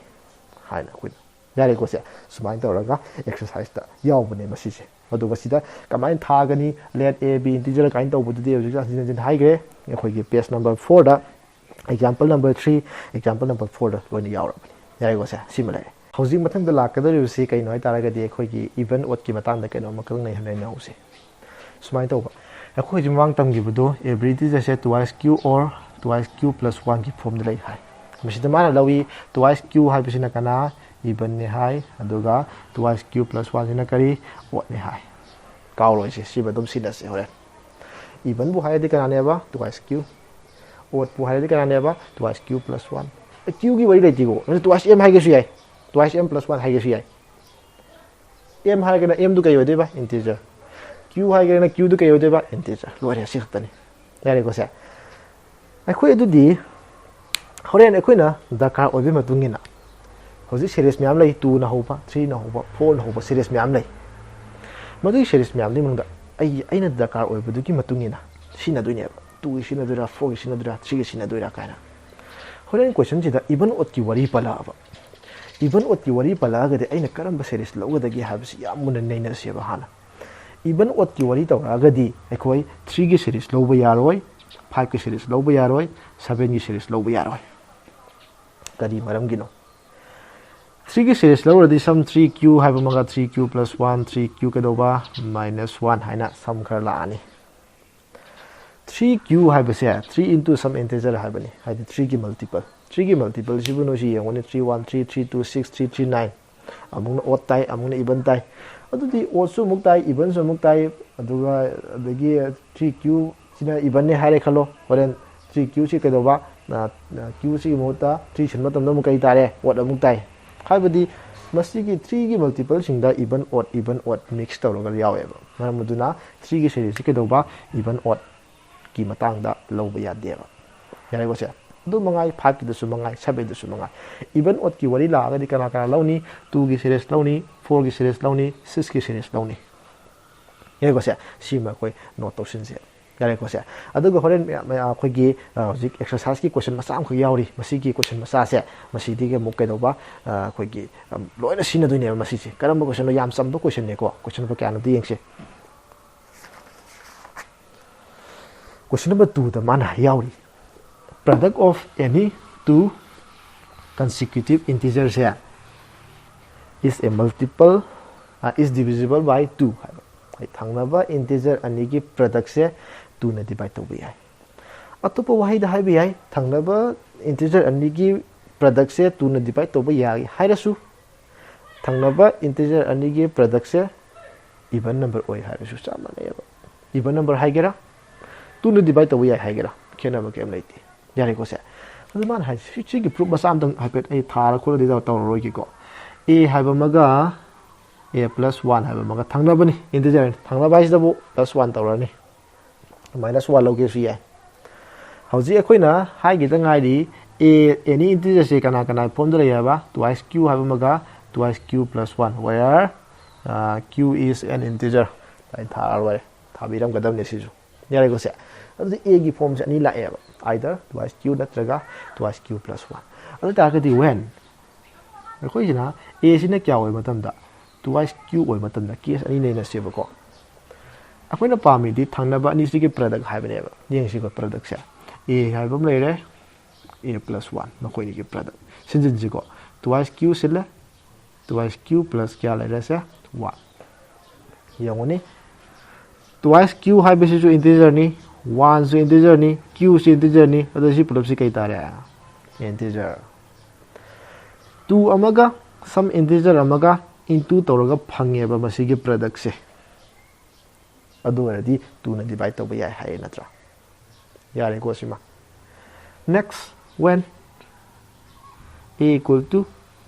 ꯍꯥꯏꯅ ꯑꯩꯈꯣꯏꯅ꯫ ꯌꯥꯔꯦꯀꯣ ꯁꯦ? ꯁꯨꯃꯥꯏꯅ ꯇꯧꯔꯒ exercise ꯇ ꯌꯥꯎꯕꯅꯦ ꯃꯁꯤꯁꯦ꯫ ꯑꯗꯨꯒ ꯁꯤꯗ ꯀꯃꯥꯏꯅ ꯊꯥꯒꯅꯤ, let A be integer ꯀꯥꯏꯅ ꯇꯧꯕꯗꯨꯗꯤ ꯍꯧꯖꯤꯛ ꯍꯟꯖꯤꯟ ꯍꯟꯖꯤꯟ ꯍꯥꯏꯈ꯭ꯔꯦ꯫ ꯑꯩꯈꯣꯏꯒꯤ page number four ꯗ example number three, example number four ꯗ ꯂꯣꯏꯅ ꯌꯥꯎꯔꯕꯅꯤ꯫ ꯌꯥꯔꯦꯀꯣ ꯁꯦ? ꯁꯤꯃ ꯂꯩꯔꯦ꯫ ꯍꯧꯖꯤꯛ ꯃꯊꯪꯗ ꯂꯥꯛꯀꯗꯧꯔꯤꯕꯁꯤ ꯀꯩꯅꯣ ꯍꯥꯏ ꯇꯥꯔꯒꯗꯤ ꯑꯩꯈꯣꯏꯒꯤ even odd ꯀꯤ ꯃꯇꯥꯡꯗ ꯀꯩꯅꯣ ꯑꯃꯈꯛ ꯅꯩꯅ-, ꯅꯩꯅꯍꯧꯁꯦ꯫ ꯁꯨꯃꯥꯏꯅ ꯇꯧꯕ, ꯑꯩꯈꯣꯏ ꯍꯧꯖꯤꯛ ꯃꯃꯥꯡ ꯇꯝꯈꯤꯕꯗꯣ every integer say twice Q or twice Q plus one ꯒꯤ form ꯗ ꯂꯩ ꯍꯥꯏ꯫ ꯃꯁꯤꯗ ꯃꯥꯅ ꯂꯧꯏ twice Q ꯍꯥꯏꯕꯁꯤꯅ ꯀꯅꯥ? Even ꯅꯤ ꯍꯥꯏ, ꯑꯗꯨꯒ twice Q plus one ꯁꯤꯅ ꯀꯔꯤ? Odd ꯅꯤ ꯍꯥꯏ꯫ ꯀꯥꯎꯔꯣꯏꯁꯦ, ꯁꯤꯃ ꯑꯗꯨꯝ ꯁꯤꯟꯅꯁꯦ ꯍꯣꯔꯦꯟ꯫ Even ꯕꯨ ꯍꯥꯏꯔꯗꯤ ꯀꯅꯥꯅꯦꯕ? Twice Q꯫ oddꯄꯨ ꯍꯥꯏꯔꯗꯤ ꯀꯅꯥꯅꯦꯕ? Twice q plus one. Qꯒꯤ ꯋꯥꯔꯤ ꯂꯩꯇꯦꯀꯣ, ꯅꯪ twice m ꯍꯥꯏꯒꯦꯁꯨ ꯌꯥꯏ, twice m plus one ꯍꯥꯏꯒꯦꯁꯨ ꯌꯥꯏ꯫ M ꯍꯥꯏꯔꯒꯅ mꯗꯨ ꯀꯩ ꯑꯣꯏꯗꯣꯏꯕ? Integer. Q ꯍꯥꯏꯔꯒꯅ qꯗꯨ ꯀꯩ ꯑꯣꯏꯗꯣꯏꯕ? Integer. ꯂꯣꯏꯔꯦ, ꯑꯁꯤ ꯈꯛꯇꯅꯤ꯫ ꯌꯥꯔꯦꯀꯣ ꯁꯦ? ꯑꯩꯈꯣꯏ ꯑꯗꯨꯗꯤ ꯍꯣꯔꯦꯟ ꯑꯩꯈꯣꯏꯅ ꯗꯔꯀꯥꯔ ꯑꯣꯏꯕꯒꯤ ꯃꯇꯨꯡ ꯏꯟꯅ ꯍꯧꯖꯤꯛ series ꯃꯌꯥꯝ ꯂꯩ, twoꯅ ꯍꯧꯕ, threeꯅ ꯍꯧꯕ, fourꯅ ꯍꯧꯕ series ꯃꯌꯥꯝ ꯂꯩ꯫ ꯃꯗꯨꯒꯤ series ꯃꯌꯥꯝꯗꯨꯒꯤ ꯃꯅꯨꯡꯗ ꯑꯩ, ꯑꯩꯅ ꯗꯔꯀꯥꯔ ꯑꯣꯏꯕꯗꯨꯒꯤ ꯃꯇꯨꯡ ꯏꯟꯅ ꯁꯤꯖꯤꯟꯅꯗꯣꯏꯅꯦꯕ꯫ Twoꯒꯤ ꯁꯤꯖꯤꯟꯅꯗꯣꯏꯔꯥ, fourꯒꯤ ꯁꯤꯖꯤꯟꯅꯗꯣꯏꯔꯥ, threeꯒꯤ ꯁꯤꯖꯤꯟꯅꯗꯣꯏꯔꯥ ꯀꯥꯏꯅ꯫ ꯍꯣꯔꯦꯟ questionꯁꯤꯗ even oddꯀꯤ ꯋꯥꯔꯤ ꯄꯜꯂꯛꯑꯕ, even oddꯀꯤ ꯋꯥꯔꯤ ꯄꯜꯂꯛꯑꯒꯗꯤ ꯑꯩꯅ ꯀꯔꯝꯕ series ꯂꯧꯒꯗꯒꯦ ꯍꯥꯏꯕꯁꯤ ꯌꯥꯝ ꯃꯨꯟꯅ ꯅꯩꯅꯁꯦꯕ ꯍꯥꯟꯅ꯫ Even oddꯀꯤ ꯋꯥꯔꯤ ꯇꯧꯔꯛꯑꯒꯗꯤ ꯑꯩꯈꯣꯏ threeꯒꯤ series ꯂꯧꯕ ꯌꯥꯔꯣꯏ, fiveꯀꯤ series ꯂꯧꯕ ꯌꯥꯔꯣꯏ, sevenꯒꯤ series ꯂꯧꯕ ꯌꯥꯔꯣꯏ꯫ ꯀꯔꯤ ꯃꯔꯝꯒꯤꯅꯣ? Threeꯒꯤ series ꯂꯧꯔꯗꯤ some three q ꯍꯥꯏꯕ ꯑꯃꯒ three q plus one, three q ꯀꯩꯗꯧꯕ? Minus one ꯍꯥꯏꯅ some ꯈꯔ ꯂꯥꯛꯑꯅꯤ꯫ Three q ꯍꯥꯏꯕꯁꯦ three into some integer ꯍꯥꯏꯕꯅꯤ, ꯍꯥꯏꯗꯤ threeꯒꯤ multiple꯫ Threeꯒꯤ multipleꯁꯤꯕꯨ ꯅꯣꯏꯁꯤ ꯌꯦꯡꯉꯨꯅꯦ, three one, three three, two six, three three nine꯫ ꯑꯃꯨꯛꯅ odd ꯇꯥꯏ, ꯑꯃꯨꯛꯅ even ꯇꯥꯏ꯫ ꯑꯗꯨꯗꯤ oddꯁꯨ ꯑꯃꯨꯛ ꯇꯥꯏ, evenꯁꯨ ꯑꯃꯨꯛ ꯇꯥꯏ, ꯑꯗꯨꯒ ꯑꯗꯒꯤ three q ꯁꯤꯅ evenꯅꯦ ꯍꯥꯏꯔꯦ ꯈꯜꯂꯣ, ꯍꯣꯔꯦꯟ three qꯁꯤ ꯀꯩꯗꯧꯕ? ꯅ, ꯅ, qꯁꯤꯒꯤ ꯃꯍꯨꯠꯇ three ꯁꯤꯟꯕ ꯃꯇꯝꯗ ꯑꯃꯨꯛ ꯀꯔꯤ ꯇꯥꯔꯦ? Odd ꯑꯃꯨꯛ ꯇꯥꯏ꯫ ꯍꯥꯏꯕꯗꯤ ꯃꯁꯤꯒꯤ threeꯒꯤ multipleꯁꯤꯡꯗ even odd, even odd mix ꯇꯧꯔꯒ ꯌꯥꯎꯋꯦꯕ꯫ ꯃꯔꯝ ꯑꯗꯨꯅ threeꯒꯤ seriesꯁꯤ ꯀꯩꯗꯧꯕ? Even oddꯀꯤ ꯃꯇꯥꯡꯗ ꯂꯧꯕ ꯌꯥꯗꯦꯕ꯫ ꯌꯥꯔꯦꯀꯣ ꯁꯦ? ꯑꯗꯨ ꯃꯉꯥꯏ, fiveꯀꯤꯗꯁꯨ ꯃꯉꯥꯏ, sevenꯒꯤꯗꯁꯨ ꯃꯉꯥꯏ꯫ Even oddꯀꯤ ꯋꯥꯔꯤ ꯂꯥꯛꯑꯒꯗꯤ ꯀꯅꯥ ꯀꯅꯥ ꯂꯧꯅꯤ? Twoꯒꯤ series ꯂꯧꯅꯤ, fourꯒꯤ series ꯂꯧꯅꯤ, sixꯀꯤ series ꯂꯧꯅꯤ꯫ ꯌꯥꯔꯦꯀꯣ ꯁꯦ? ꯁꯤꯃ ꯑꯩꯈꯣꯏ note ꯇꯧꯁꯤꯟꯁꯦ꯫ ꯌꯥꯔꯦꯀꯣ ꯁꯦ? ꯑꯗꯨꯒ ꯍꯣꯔꯦꯟ ꯃꯌꯥꯝ, ꯃꯌꯥꯝ ꯑꯩꯈꯣꯏꯒꯤ, ꯑ, ꯍꯧꯖꯤꯛ exerciseꯀꯤ question ꯃꯆꯥ ꯑꯃꯈꯛ ꯌꯥꯎꯔꯤ꯫ ꯃꯁꯤꯒꯤ question ꯃꯆꯥꯁꯦ, ꯃꯁꯤꯗꯤ ꯑꯃꯨꯛ ꯀꯩꯗꯧꯕ, ꯑ, ꯑꯩꯈꯣꯏꯒꯤ, ꯑ, ꯂꯣꯏꯅ ꯁꯤꯖꯤꯟꯅꯗꯣꯏꯅꯦꯕ ꯃꯁꯤꯁꯦ꯫ ꯀꯔꯝꯕ questionꯅꯣ? ꯌꯥꯝ ꯆꯝꯕ questionꯅꯦꯀꯣ꯫ Question number ꯀꯌꯥꯅꯣꯗꯤ ꯌꯦꯡꯁꯦ꯫ Question number twoꯗ ꯃꯥꯅ ꯌꯥꯎꯔꯤ, product of any two consecutive integerꯁꯦ is a multiple, uh, is divisible by two ꯍꯥꯏꯕ꯫ ꯑꯩ ꯊꯪꯅꯕ integer ꯑꯅꯤꯒꯤ productꯁꯦ twoꯅ divide ꯇꯧꯕ ꯌꯥꯏ꯫ ꯑꯇꯣꯞꯄ ꯋꯥꯍꯩꯗ ꯍꯥꯏꯕ ꯌꯥꯏ, ꯊꯪꯅꯕ integer ꯑꯅꯤꯒꯤ productꯁꯦ twoꯅ divide ꯇꯧꯕ ꯌꯥꯏ ꯍꯥꯏꯔꯁꯨ, ꯊꯪꯅꯕ integer ꯑꯅꯤꯒꯤ productꯁꯦ even number ꯑꯣꯏ ꯍꯥꯏꯔꯁꯨ ꯆꯞ ꯃꯥꯟꯅꯩꯑꯕ꯫ Even number ꯍꯥꯏꯒꯦꯔꯥ, twoꯅ divide ꯇꯧꯕ ꯌꯥꯏ ꯍꯥꯏꯒꯦꯔꯥ, ꯈꯦꯠꯅꯕ ꯀꯩꯝ ꯂꯩꯇꯦ꯫ ꯌꯥꯔꯦꯀꯣ ꯁꯦ? ꯑꯗꯨ ꯃꯥꯅ ꯍꯥꯏ, ꯁꯤ- ꯁꯤꯒꯤ proof ꯃꯆꯥ ꯑꯃꯇꯪ ꯍꯥꯏꯐꯦꯠ ꯑꯩ ꯊꯥꯔ ꯈꯣꯠꯂꯗꯤ ꯇꯧ- ꯇꯧꯔꯔꯣꯏꯒꯦꯀꯣ꯫ A ꯍꯥꯏꯕ ꯑꯃꯒ a plus one ꯍꯥꯏꯕ ꯑꯃꯒ ꯊꯪꯅꯕꯅꯤ, integer꯫ ꯊꯪꯅꯕ ꯍꯥꯏꯁꯤꯗꯕꯨ plus one ꯇꯧꯔꯅꯤ, minus one ꯂꯧꯒꯦꯁꯨ ꯌꯥꯏ꯫ ꯍꯧꯖꯤꯛ ꯑꯩꯈꯣꯏꯅ ꯍꯥꯏꯈꯤꯗ ꯉꯥꯏꯔꯤ, a, any integer ꯁꯦ ꯀꯅꯥ ꯀꯅꯥ form ꯗ ꯂꯩ ꯍꯥꯏꯕ? Twice q ꯍꯥꯏꯕ ꯑꯃꯒ twice q plus one, where, uh, q is an integer꯫ ꯑꯩ ꯊꯥꯔ ꯂꯣꯏꯔꯦ, ꯊꯥꯕꯤꯔꯝꯒꯗꯕꯅꯤ ꯁꯤꯁꯨ꯫ ꯌꯥꯔꯦꯀꯣ ꯁꯦ? ꯑꯗꯨꯗꯤ a ꯒꯤ form ꯁꯦ ꯑꯅꯤ ꯂꯥꯛꯑꯦꯕ, either twice q ꯅꯠꯇ꯭ꯔꯒ twice q plus one꯫ ꯑꯗꯨ ꯑꯣꯏ ꯇꯥꯔꯒꯗꯤ when ꯑꯩꯈꯣꯏꯁꯤꯅ a ꯁꯤꯅ ꯀꯌꯥ ꯑꯣꯏꯕ ꯃꯇꯝꯗ, twice q ꯑꯣꯏꯕ ꯃꯇꯝꯗ, case ꯑꯅꯤ ꯂꯩꯅꯁꯦꯕꯀꯣ꯫ ꯑꯩꯈꯣꯏꯅ ꯄꯥꯝꯃꯤꯗꯤ ꯊꯪꯅꯕ ꯑꯅꯤꯁꯤꯒꯤ product ꯍꯥꯏꯕꯅꯦꯕ꯫ ꯌꯦꯡꯁꯤꯀꯣ, product ꯁꯦ꯫ A ꯍꯥꯏꯕ ꯑꯃ ꯂꯩꯔꯦ, a plus one, ꯃꯈꯣꯏ ꯑꯅꯤꯒꯤ product꯫ ꯁꯤꯟꯖꯤꯟꯁꯤꯀꯣ, twice q ꯁꯤꯜꯂꯦ, twice q plus ꯀꯌꯥ ꯂꯩꯔꯦ ꯁꯦ? One꯫ ꯌꯦꯡꯉꯨꯅꯤ, twice q ꯍꯥꯏꯕꯁꯤꯁꯨ integer ꯅꯤ, one ꯁꯨ integer ꯅꯤ, q ꯁꯨ integer ꯅꯤ, ꯑꯗꯣ ꯁꯤ ꯄꯨꯂꯞꯁꯤ ꯀꯩ ꯇꯥꯔꯦ? Integer꯫ Two ꯑꯃꯒ some integer ꯑꯃꯒ into ꯇꯧꯔꯒ ꯐꯪꯉꯦꯕ ꯃꯁꯤꯒꯤ product ꯁꯦ꯫ ꯑꯗꯨ ꯑꯣꯏꯔꯗꯤ two ꯅ divide ꯇꯧꯕ ꯌꯥꯏ ꯍꯥꯏꯌꯦ ꯅꯠꯇ꯭ꯔꯥ? ꯌꯥꯔꯦꯀꯣ ꯁꯤꯃ꯫ Next, when a equal to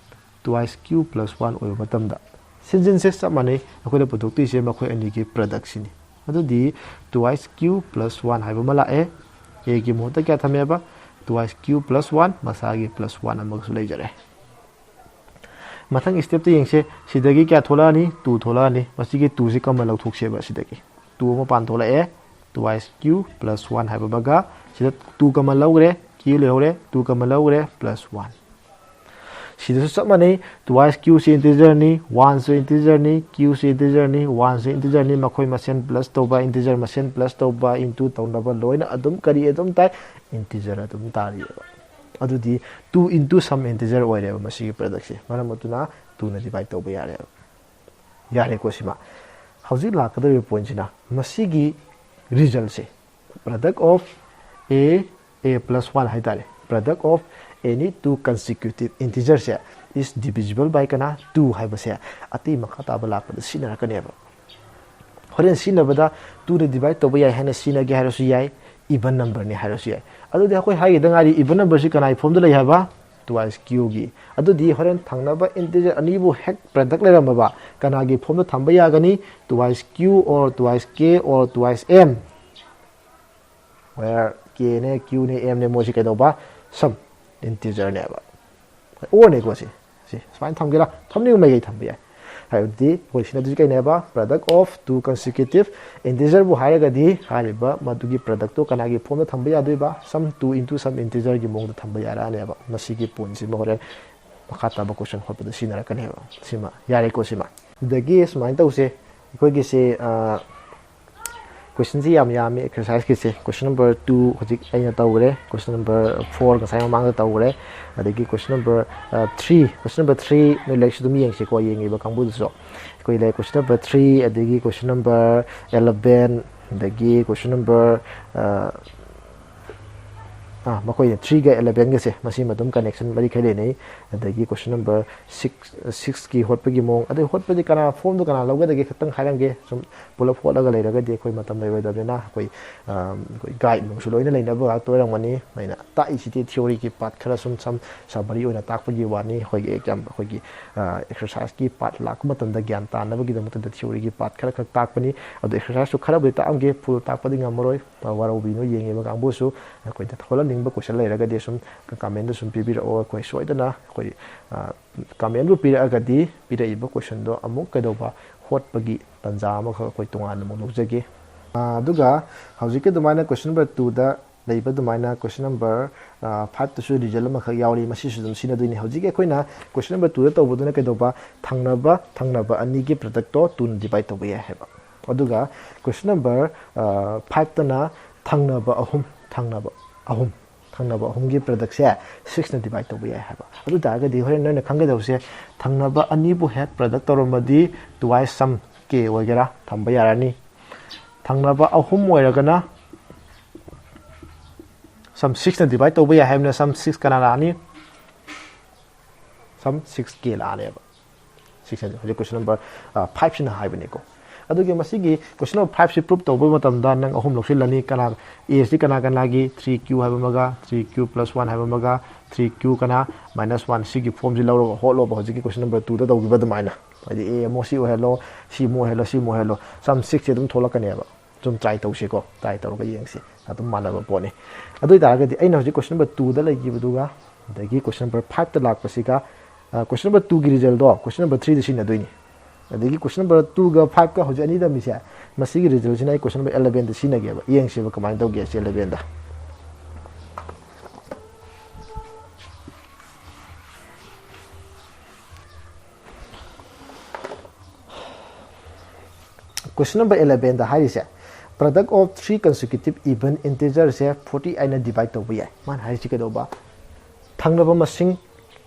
twice q plus one ꯑꯣꯏꯕ ꯃꯇꯝꯗ, ꯁꯤꯟꯖꯤꯟꯁꯦ ꯆꯞ ꯃꯥꯟꯅꯩ, ꯑꯩꯈꯣꯏꯅ ꯄꯨꯊꯣꯛꯇꯣꯏꯁꯦ ꯃꯈꯣꯏ ꯑꯅꯤꯒꯤ product ꯁꯤꯅꯤ꯫ ꯑꯗꯨꯗꯤ twice q plus one ꯍꯥꯏꯕ ꯑꯃ ꯂꯥꯛꯑꯦ, a ꯒꯤ ꯃꯍꯨꯠꯇ ꯀꯌꯥ ꯊꯝꯃꯦꯕ? Twice q plus one, ꯃꯁꯥꯒꯤ plus one ꯑꯃꯒꯁꯨ ꯂꯩꯖꯔꯦ꯫ ꯃꯊꯪ step ꯇ ꯌꯦꯡꯁꯦ, ꯁꯤꯗꯒꯤ ꯀꯌꯥ ꯊꯣꯛꯂꯛꯑꯅꯤ? Two ꯊꯣꯛꯂꯛꯑꯅꯤ꯫ ꯃꯁꯤꯒꯤ two ꯁꯤ common ꯂꯧꯊꯣꯛꯁꯦꯕ ꯁꯤꯗꯒꯤ꯫ Two ꯑꯃ ꯃꯄꯥꯟ ꯊꯣꯛꯂꯛꯑꯦ, twice q plus one ꯍꯥꯏꯕ ꯑꯃꯒ, ꯁꯤꯗ two common ꯂꯧꯈ꯭ꯔꯦ, q ꯂꯩꯍꯧꯔꯦ, two common ꯂꯧꯈ꯭ꯔꯦ, plus one꯫ ꯁꯤꯗꯁꯨ ꯆꯞ ꯃꯥꯟꯅꯩ, twice q ꯁꯤ integer ꯅꯤ, one ꯁꯨ integer ꯅꯤ, q ꯁꯤ integer ꯅꯤ, one ꯁꯨ integer ꯅꯤ, ꯃꯈꯣꯏ ꯃꯁꯦꯟ plus ꯇꯧꯕ, integer ꯃꯁꯦꯟ plus ꯇꯧꯕ, into ꯇꯧꯅꯕ ꯂꯣꯏꯅ ꯑꯗꯨꯝ ꯀꯔꯤ ꯑꯗꯨꯝ ꯇꯥꯏ? Integer ꯑꯗꯨꯝ ꯇꯥꯔꯤꯑꯕ꯫ ꯑꯗꯨꯗꯤ two into some integer ꯑꯣꯏꯔꯦꯕ ꯃꯁꯤꯒꯤ product ꯁꯦ꯫ ꯃꯔꯝ ꯑꯗꯨꯅ two ꯅ divide ꯇꯧꯕ ꯌꯥꯔꯦꯕ꯫ ꯌꯥꯔꯦꯀꯣ ꯁꯤꯃ꯫ ꯍꯧꯖꯤꯛ ꯂꯥꯛꯀꯗꯧꯔꯤꯕ point ꯁꯤꯅ ꯃꯁꯤꯒꯤ result say, product of a, a plus one ꯍꯥꯏ ꯇꯥꯔꯦ, product of any two consecutive integer say is divisible by ꯀꯅꯥ? Two ꯍꯥꯏꯕꯁꯦ ꯑꯇꯩ ꯃꯈꯥ ꯇꯥꯕ ꯂꯥꯛꯄꯗ ꯁꯤꯖꯤꯟꯅꯔꯛꯀꯅꯦꯕ꯫ ꯍꯣꯔꯦꯟ ꯁꯤꯖꯤꯟꯅꯕꯗ two ꯅ divide ꯇꯧꯕ ꯌꯥꯏ ꯍꯥꯏꯅ ꯁꯤꯖꯤꯟꯅꯒꯦ ꯍꯥꯏꯔꯁꯨ ꯌꯥꯏ, Even numberꯅꯤ ꯍꯥꯏꯔꯁꯨ ꯌꯥꯏ꯫ ꯑꯗꯨꯗꯤ ꯑꯩꯈꯣꯏ ꯍꯥꯏꯈꯤꯗ ꯉꯥꯏꯔꯤ, even numberꯁꯤ ꯀꯅꯥꯒꯤ formꯗ ꯂꯩ ꯍꯥꯏꯕ? Twice qꯒꯤ꯫ ꯑꯗꯨꯗꯤ ꯍꯣꯔꯦꯟ ꯊꯪꯅꯕ integer ꯑꯅꯤꯕꯨ ꯍꯦꯛ product ꯂꯩꯔꯝꯃꯕ, ꯀꯅꯥꯒꯤ formꯗ ꯊꯝꯕ ꯌꯥꯒꯅꯤ? Twice q or twice k or twice m, where kꯅꯦ, qꯅꯦ, mꯅꯦ, ꯃꯣꯏꯁꯤ ꯀꯩꯗꯧꯕ? Some integerꯅꯦꯕ꯫ Orꯅꯦꯀꯣ ꯁꯤ꯫ ꯁꯤ ꯁꯨꯃꯥꯏꯅ ꯊꯝꯒꯦꯔꯥ? ꯊꯝꯅꯤꯡꯕ ꯃꯥꯏꯀꯩ ꯊꯝꯕ ꯌꯥꯏ꯫ ꯍꯥꯏꯕꯗꯤ ꯑꯩꯈꯣꯏ ꯁꯤꯅ ꯑꯗꯨꯁꯨ ꯀꯩꯅꯦꯕ? Product of two consecutive integerꯕꯨ ꯍꯥꯏꯔꯒꯗꯤ ꯍꯥꯏꯔꯤꯕ ꯃꯗꯨꯒꯤ productꯇꯣ ꯀꯅꯥꯒꯤ formꯗ ꯊꯝꯕ ꯌꯥꯗꯣꯏꯕ? Some two into some integerꯒꯤ ꯃꯑꯣꯡꯗ ꯊꯝꯕ ꯌꯥꯔꯛꯑꯅꯦꯕ꯫ ꯃꯁꯤꯒꯤ pointꯁꯤꯃ ꯍꯣꯔꯦꯟ ꯃꯈꯥ ꯇꯥꯕ question ꯍꯣꯠꯄꯗ ꯁꯤꯖꯤꯟꯅꯔꯛꯀꯅꯦꯕ꯫ ꯁꯤꯃ ꯌꯥꯔꯦꯀꯣ ꯁꯤꯃ꯫ ꯑꯗꯒꯤ ꯁꯨꯃꯥꯏꯅ ꯇꯧꯁꯦ꯫ ꯑꯩꯈꯣꯏꯒꯤꯁꯦ, ꯑ, questionꯁꯤ ꯌꯥꯝ ꯌꯥꯝꯃꯤ exerciseꯀꯤꯁꯦ꯫ Question number two ꯍꯧꯖꯤꯛ ꯑꯩꯅ ꯇꯧꯈ꯭ꯔꯦ, question number four ꯉꯁꯥꯏ ꯃꯃꯥꯡꯗ ꯇꯧꯈ꯭ꯔꯦ, ꯑꯗꯒꯤ question number, ꯑ, three, question number three ꯅꯣꯏ ꯂꯥꯏꯔꯤꯛꯁꯨ ꯑꯗꯨꯝ ꯌꯦꯡꯁꯤꯀꯣ, ꯌꯦꯡꯉꯤꯕ ꯀꯥꯡꯕꯨꯗꯨꯁꯨ꯫ ꯑꯩꯈꯣꯏ ꯂꯩ question number three, ꯑꯗꯒꯤ question number eleven, ꯑꯗꯒꯤ question number, ꯑ, ꯑꯥ, ꯃꯈꯣꯏꯅ threeꯒ elevenꯒꯁꯦ, ꯃꯁꯤꯃ ꯑꯗꯨꯝ connection ꯃꯔꯤ ꯈꯔ ꯂꯩꯅꯩ꯫ ꯑꯗꯒꯤ question number six, sixꯀꯤ ꯍꯣꯠꯄꯒꯤ ꯃꯑꯣꯡ, ꯑꯗꯩ ꯍꯣꯠꯄꯗꯤ ꯀꯅꯥ, formꯗꯣ ꯀꯅꯥ ꯂꯧꯒꯗꯒꯦ ꯈꯛꯇꯪ ꯍꯥꯏꯔꯝꯒꯦ꯫ ꯁꯨꯝ ꯄꯨꯂꯞ ꯍꯣꯠꯂꯒ ꯂꯩꯔꯒꯗꯤ ꯑꯩꯈꯣꯏ ꯃꯇꯝ ꯂꯩꯔꯣꯏꯗꯕꯅꯤꯅ, ꯑꯩꯈꯣꯏ, ꯑ, ꯑꯩꯈꯣꯏ guide ꯅꯨꯡꯁꯨ ꯂꯣꯏꯅ ꯂꯩꯅꯕ ꯉꯥꯛꯇ ꯑꯣꯏꯔꯝꯒꯅꯤ꯫ ꯑꯩꯅ ꯇꯥꯛꯏꯁꯤꯗꯤ theoryꯒꯤ part ꯈꯔ ꯁꯨꯝ, ꯁꯝ summary ꯑꯣꯏꯅ ꯇꯥꯛꯄꯒꯤ ꯋꯥꯅꯤ꯫ ꯑꯩꯈꯣꯏꯒꯤ exam, ꯑꯩꯈꯣꯏꯒꯤ, ꯑ, exerciseꯀꯤ part ꯂꯥꯛꯄ ꯃꯇꯝꯗ ꯒ꯭ꯌꯥꯟ ꯇꯥꯅꯕꯒꯤꯗꯃꯛꯇꯗ theoryꯒꯤ part ꯈꯔ ꯈꯛ ꯇꯥꯛꯄꯅꯤ꯫ ꯑꯗꯣ exerciseꯁꯨ ꯈꯔꯕꯨꯗꯤ ꯇꯥꯛꯑꯝꯒꯦ, full ꯇꯥꯛꯄꯗꯤ ꯉꯝꯃꯔꯣꯏ꯫ ꯑ, ꯋꯥꯔꯧꯕꯤꯅꯨ, ꯌꯦꯡꯉꯤꯕ ꯀꯥꯡꯕꯨꯁꯨ꯫ ꯑꯩꯈꯣꯏꯗ ꯍꯣꯠꯍꯟꯅꯤꯡꯕ question ꯂꯩꯔꯒꯗꯤ ꯁꯨꯝ commentꯗ ꯁꯨꯝ ꯄꯤꯕꯤꯔꯛꯑꯣ꯫ ꯑꯩꯈꯣꯏ ꯁꯣꯏꯗꯅ ꯑꯩꯈꯣꯏ, ꯑ, commentꯕꯨ ꯄꯤꯔꯛꯑꯒꯗꯤ ꯄꯤꯔꯛꯏꯕ questionꯗꯣ ꯑꯃꯨꯛ ꯀꯩꯗꯧꯕ, ꯍꯣꯠꯄꯒꯤ ꯇꯥꯟꯖꯥ ꯑꯃꯈꯛ ꯑꯩꯈꯣꯏ ꯇꯣꯉꯥꯟꯅ ꯑꯃꯨꯛ ꯂꯧꯖꯒꯦ꯫ ꯑ, ꯑꯗꯨꯒ ꯍꯧꯖꯤꯛꯀꯤ ꯑꯗꯨꯃꯥꯏꯅ question number twoꯗ ꯂꯩꯕ ꯑꯗꯨꯃꯥꯏꯅ question number, ꯑ, fiveꯇꯁꯨ result ꯑꯃꯈꯛ ꯌꯥꯎꯔꯤ, ꯃꯁꯤꯁꯨ ꯑꯗꯨꯝ ꯁꯤꯖꯤꯟꯅꯗꯣꯏꯅꯤ꯫ ꯍꯧꯖꯤꯛꯀꯤ ꯑꯩꯈꯣꯏꯅ question number twoꯗ ꯇꯧꯕꯗꯨꯅ ꯀꯩꯗꯧꯕ, ꯊꯪꯅꯕ, ꯊꯪꯅꯕ ꯑꯅꯤꯒꯤ productꯇꯣ twoꯅ divide ꯇꯧꯕ ꯌꯥꯏ ꯍꯥꯏꯕ꯫ ꯑꯗꯨꯒ question number, ꯑ, fiveꯇꯅ ꯊꯪꯅꯕ ꯑꯍꯨꯝ, ꯊꯪꯅꯕ ꯑꯍꯨꯝ, ꯊꯪꯅꯕ ꯑꯍꯨꯝꯒꯤ productꯁꯦ sixꯅ divide ꯇꯧꯕ ꯌꯥꯏ ꯍꯥꯏꯕ꯫ ꯑꯗꯨ ꯇꯥꯔꯒꯗꯤ ꯍꯣꯔꯦꯟ ꯅꯣꯏꯅ ꯈꯪꯒꯗꯧꯁꯦ, ꯊꯪꯅꯕ ꯑꯅꯤꯕꯨ ꯍꯦꯛ product ꯇꯧꯔꯝꯃꯗꯤ twice some k ꯑꯣꯏꯒꯦꯔꯥ ꯊꯝꯕ ꯌꯥꯔꯅꯤ꯫ ꯊꯪꯅꯕ ꯑꯍꯨꯝ ꯑꯣꯏꯔꯒꯅ some sixꯅ divide ꯇꯧꯕ ꯌꯥꯏ ꯍꯥꯏꯕꯅ some six ꯀꯅꯥ ꯂꯥꯛꯑꯅꯤ? Some six k ꯂꯥꯛꯑꯅꯦꯕ꯫ Six ꯍꯥꯏꯁꯦ ꯍꯧꯖꯤꯛ question number, ꯑ, fiveꯁꯤꯅ ꯍꯥꯏꯕꯅꯤꯀꯣ꯫ ꯑꯗꯨꯒꯤ ꯃꯁꯤꯒꯤ question number five ꯁꯤ proof ꯇꯧꯕ ꯃꯇꯝꯗ ꯅꯪ ꯑꯍꯨꯝ ꯂꯧꯁꯤꯜꯂꯅꯤ꯫ ꯀꯅꯥ, A ꯁꯤ ꯀꯅꯥ ꯀꯅꯥꯒꯤ? Three Q ꯍꯥꯏꯕ ꯑꯃꯒ, three Q plus one ꯍꯥꯏꯕ ꯑꯃꯒ, three Q ꯀꯅꯥ minus one, ꯁꯤꯒꯤ formꯁꯤ ꯂꯧꯔꯒ ꯍꯣꯠꯂꯣꯕ, ꯍꯧꯖꯤꯛꯀꯤ question number twoꯗ ꯇꯧꯈꯤꯕ ꯑꯗꯨꯃꯥꯏꯅ꯫ ꯍꯥꯏꯗꯤ A ꯑꯃꯨꯛ ꯁꯤ ꯑꯣꯏꯍꯜꯂꯣ, ꯁꯤ ꯑꯃꯨꯛ ꯑꯣꯏꯍꯜꯂꯣ, ꯁꯤ ꯑꯃꯨꯛ ꯑꯣꯏꯍꯜꯂꯣ, sum sixꯁꯦ ꯑꯗꯨꯝ ꯊꯣꯛꯂꯛꯀꯅꯦꯕ꯫ ꯁꯨꯝ try ꯇꯧꯁꯤꯀꯣ, try ꯇꯧꯔꯒ ꯌꯦꯡꯁꯤ, ꯑꯗꯨꯝ ꯃꯥꯟꯅꯕ ꯄꯣꯠꯅꯤ꯫ ꯑꯗꯨ ꯑꯣꯏꯇꯥꯔꯒꯗꯤ ꯑꯩꯅ ꯍꯧꯖꯤꯛ question number twoꯗ ꯂꯩꯈꯤꯕꯗꯨꯒ ꯑꯗꯒꯤ question number fiveꯇ ꯂꯥꯛꯄꯁꯤꯒ, question number twoꯒꯤ resultꯗꯣ question number threeꯗ ꯁꯤꯖꯤꯟꯅꯗꯣꯏꯅꯤ꯫ ꯑꯗꯒꯤ question number twoꯒ fiveꯀ ꯍꯧꯖꯤꯛ ꯑꯅꯤ ꯇꯝꯃꯤꯁꯦ, ꯃꯁꯤꯒꯤ resultꯁꯤꯅ ꯑꯩ question number elevenꯗ ꯁꯤꯖꯤꯟꯅꯒꯦꯕ꯫ ꯌꯦꯡꯁꯦꯕ ꯀꯃꯥꯏꯅ ꯇꯧꯒꯦ ꯁꯤ elevenꯗ꯫ Question number elevenꯗ ꯍꯥꯏꯔꯤꯁꯦ, product of three consecutive even integerꯁꯦ forty eightꯅ divide ꯇꯧꯕ ꯌꯥꯏ꯫ ꯃꯥꯅ ꯍꯥꯏꯔꯤꯁꯤ ꯀꯩꯗꯧꯕ? ꯊꯪꯅꯕ ꯃꯁꯤꯡ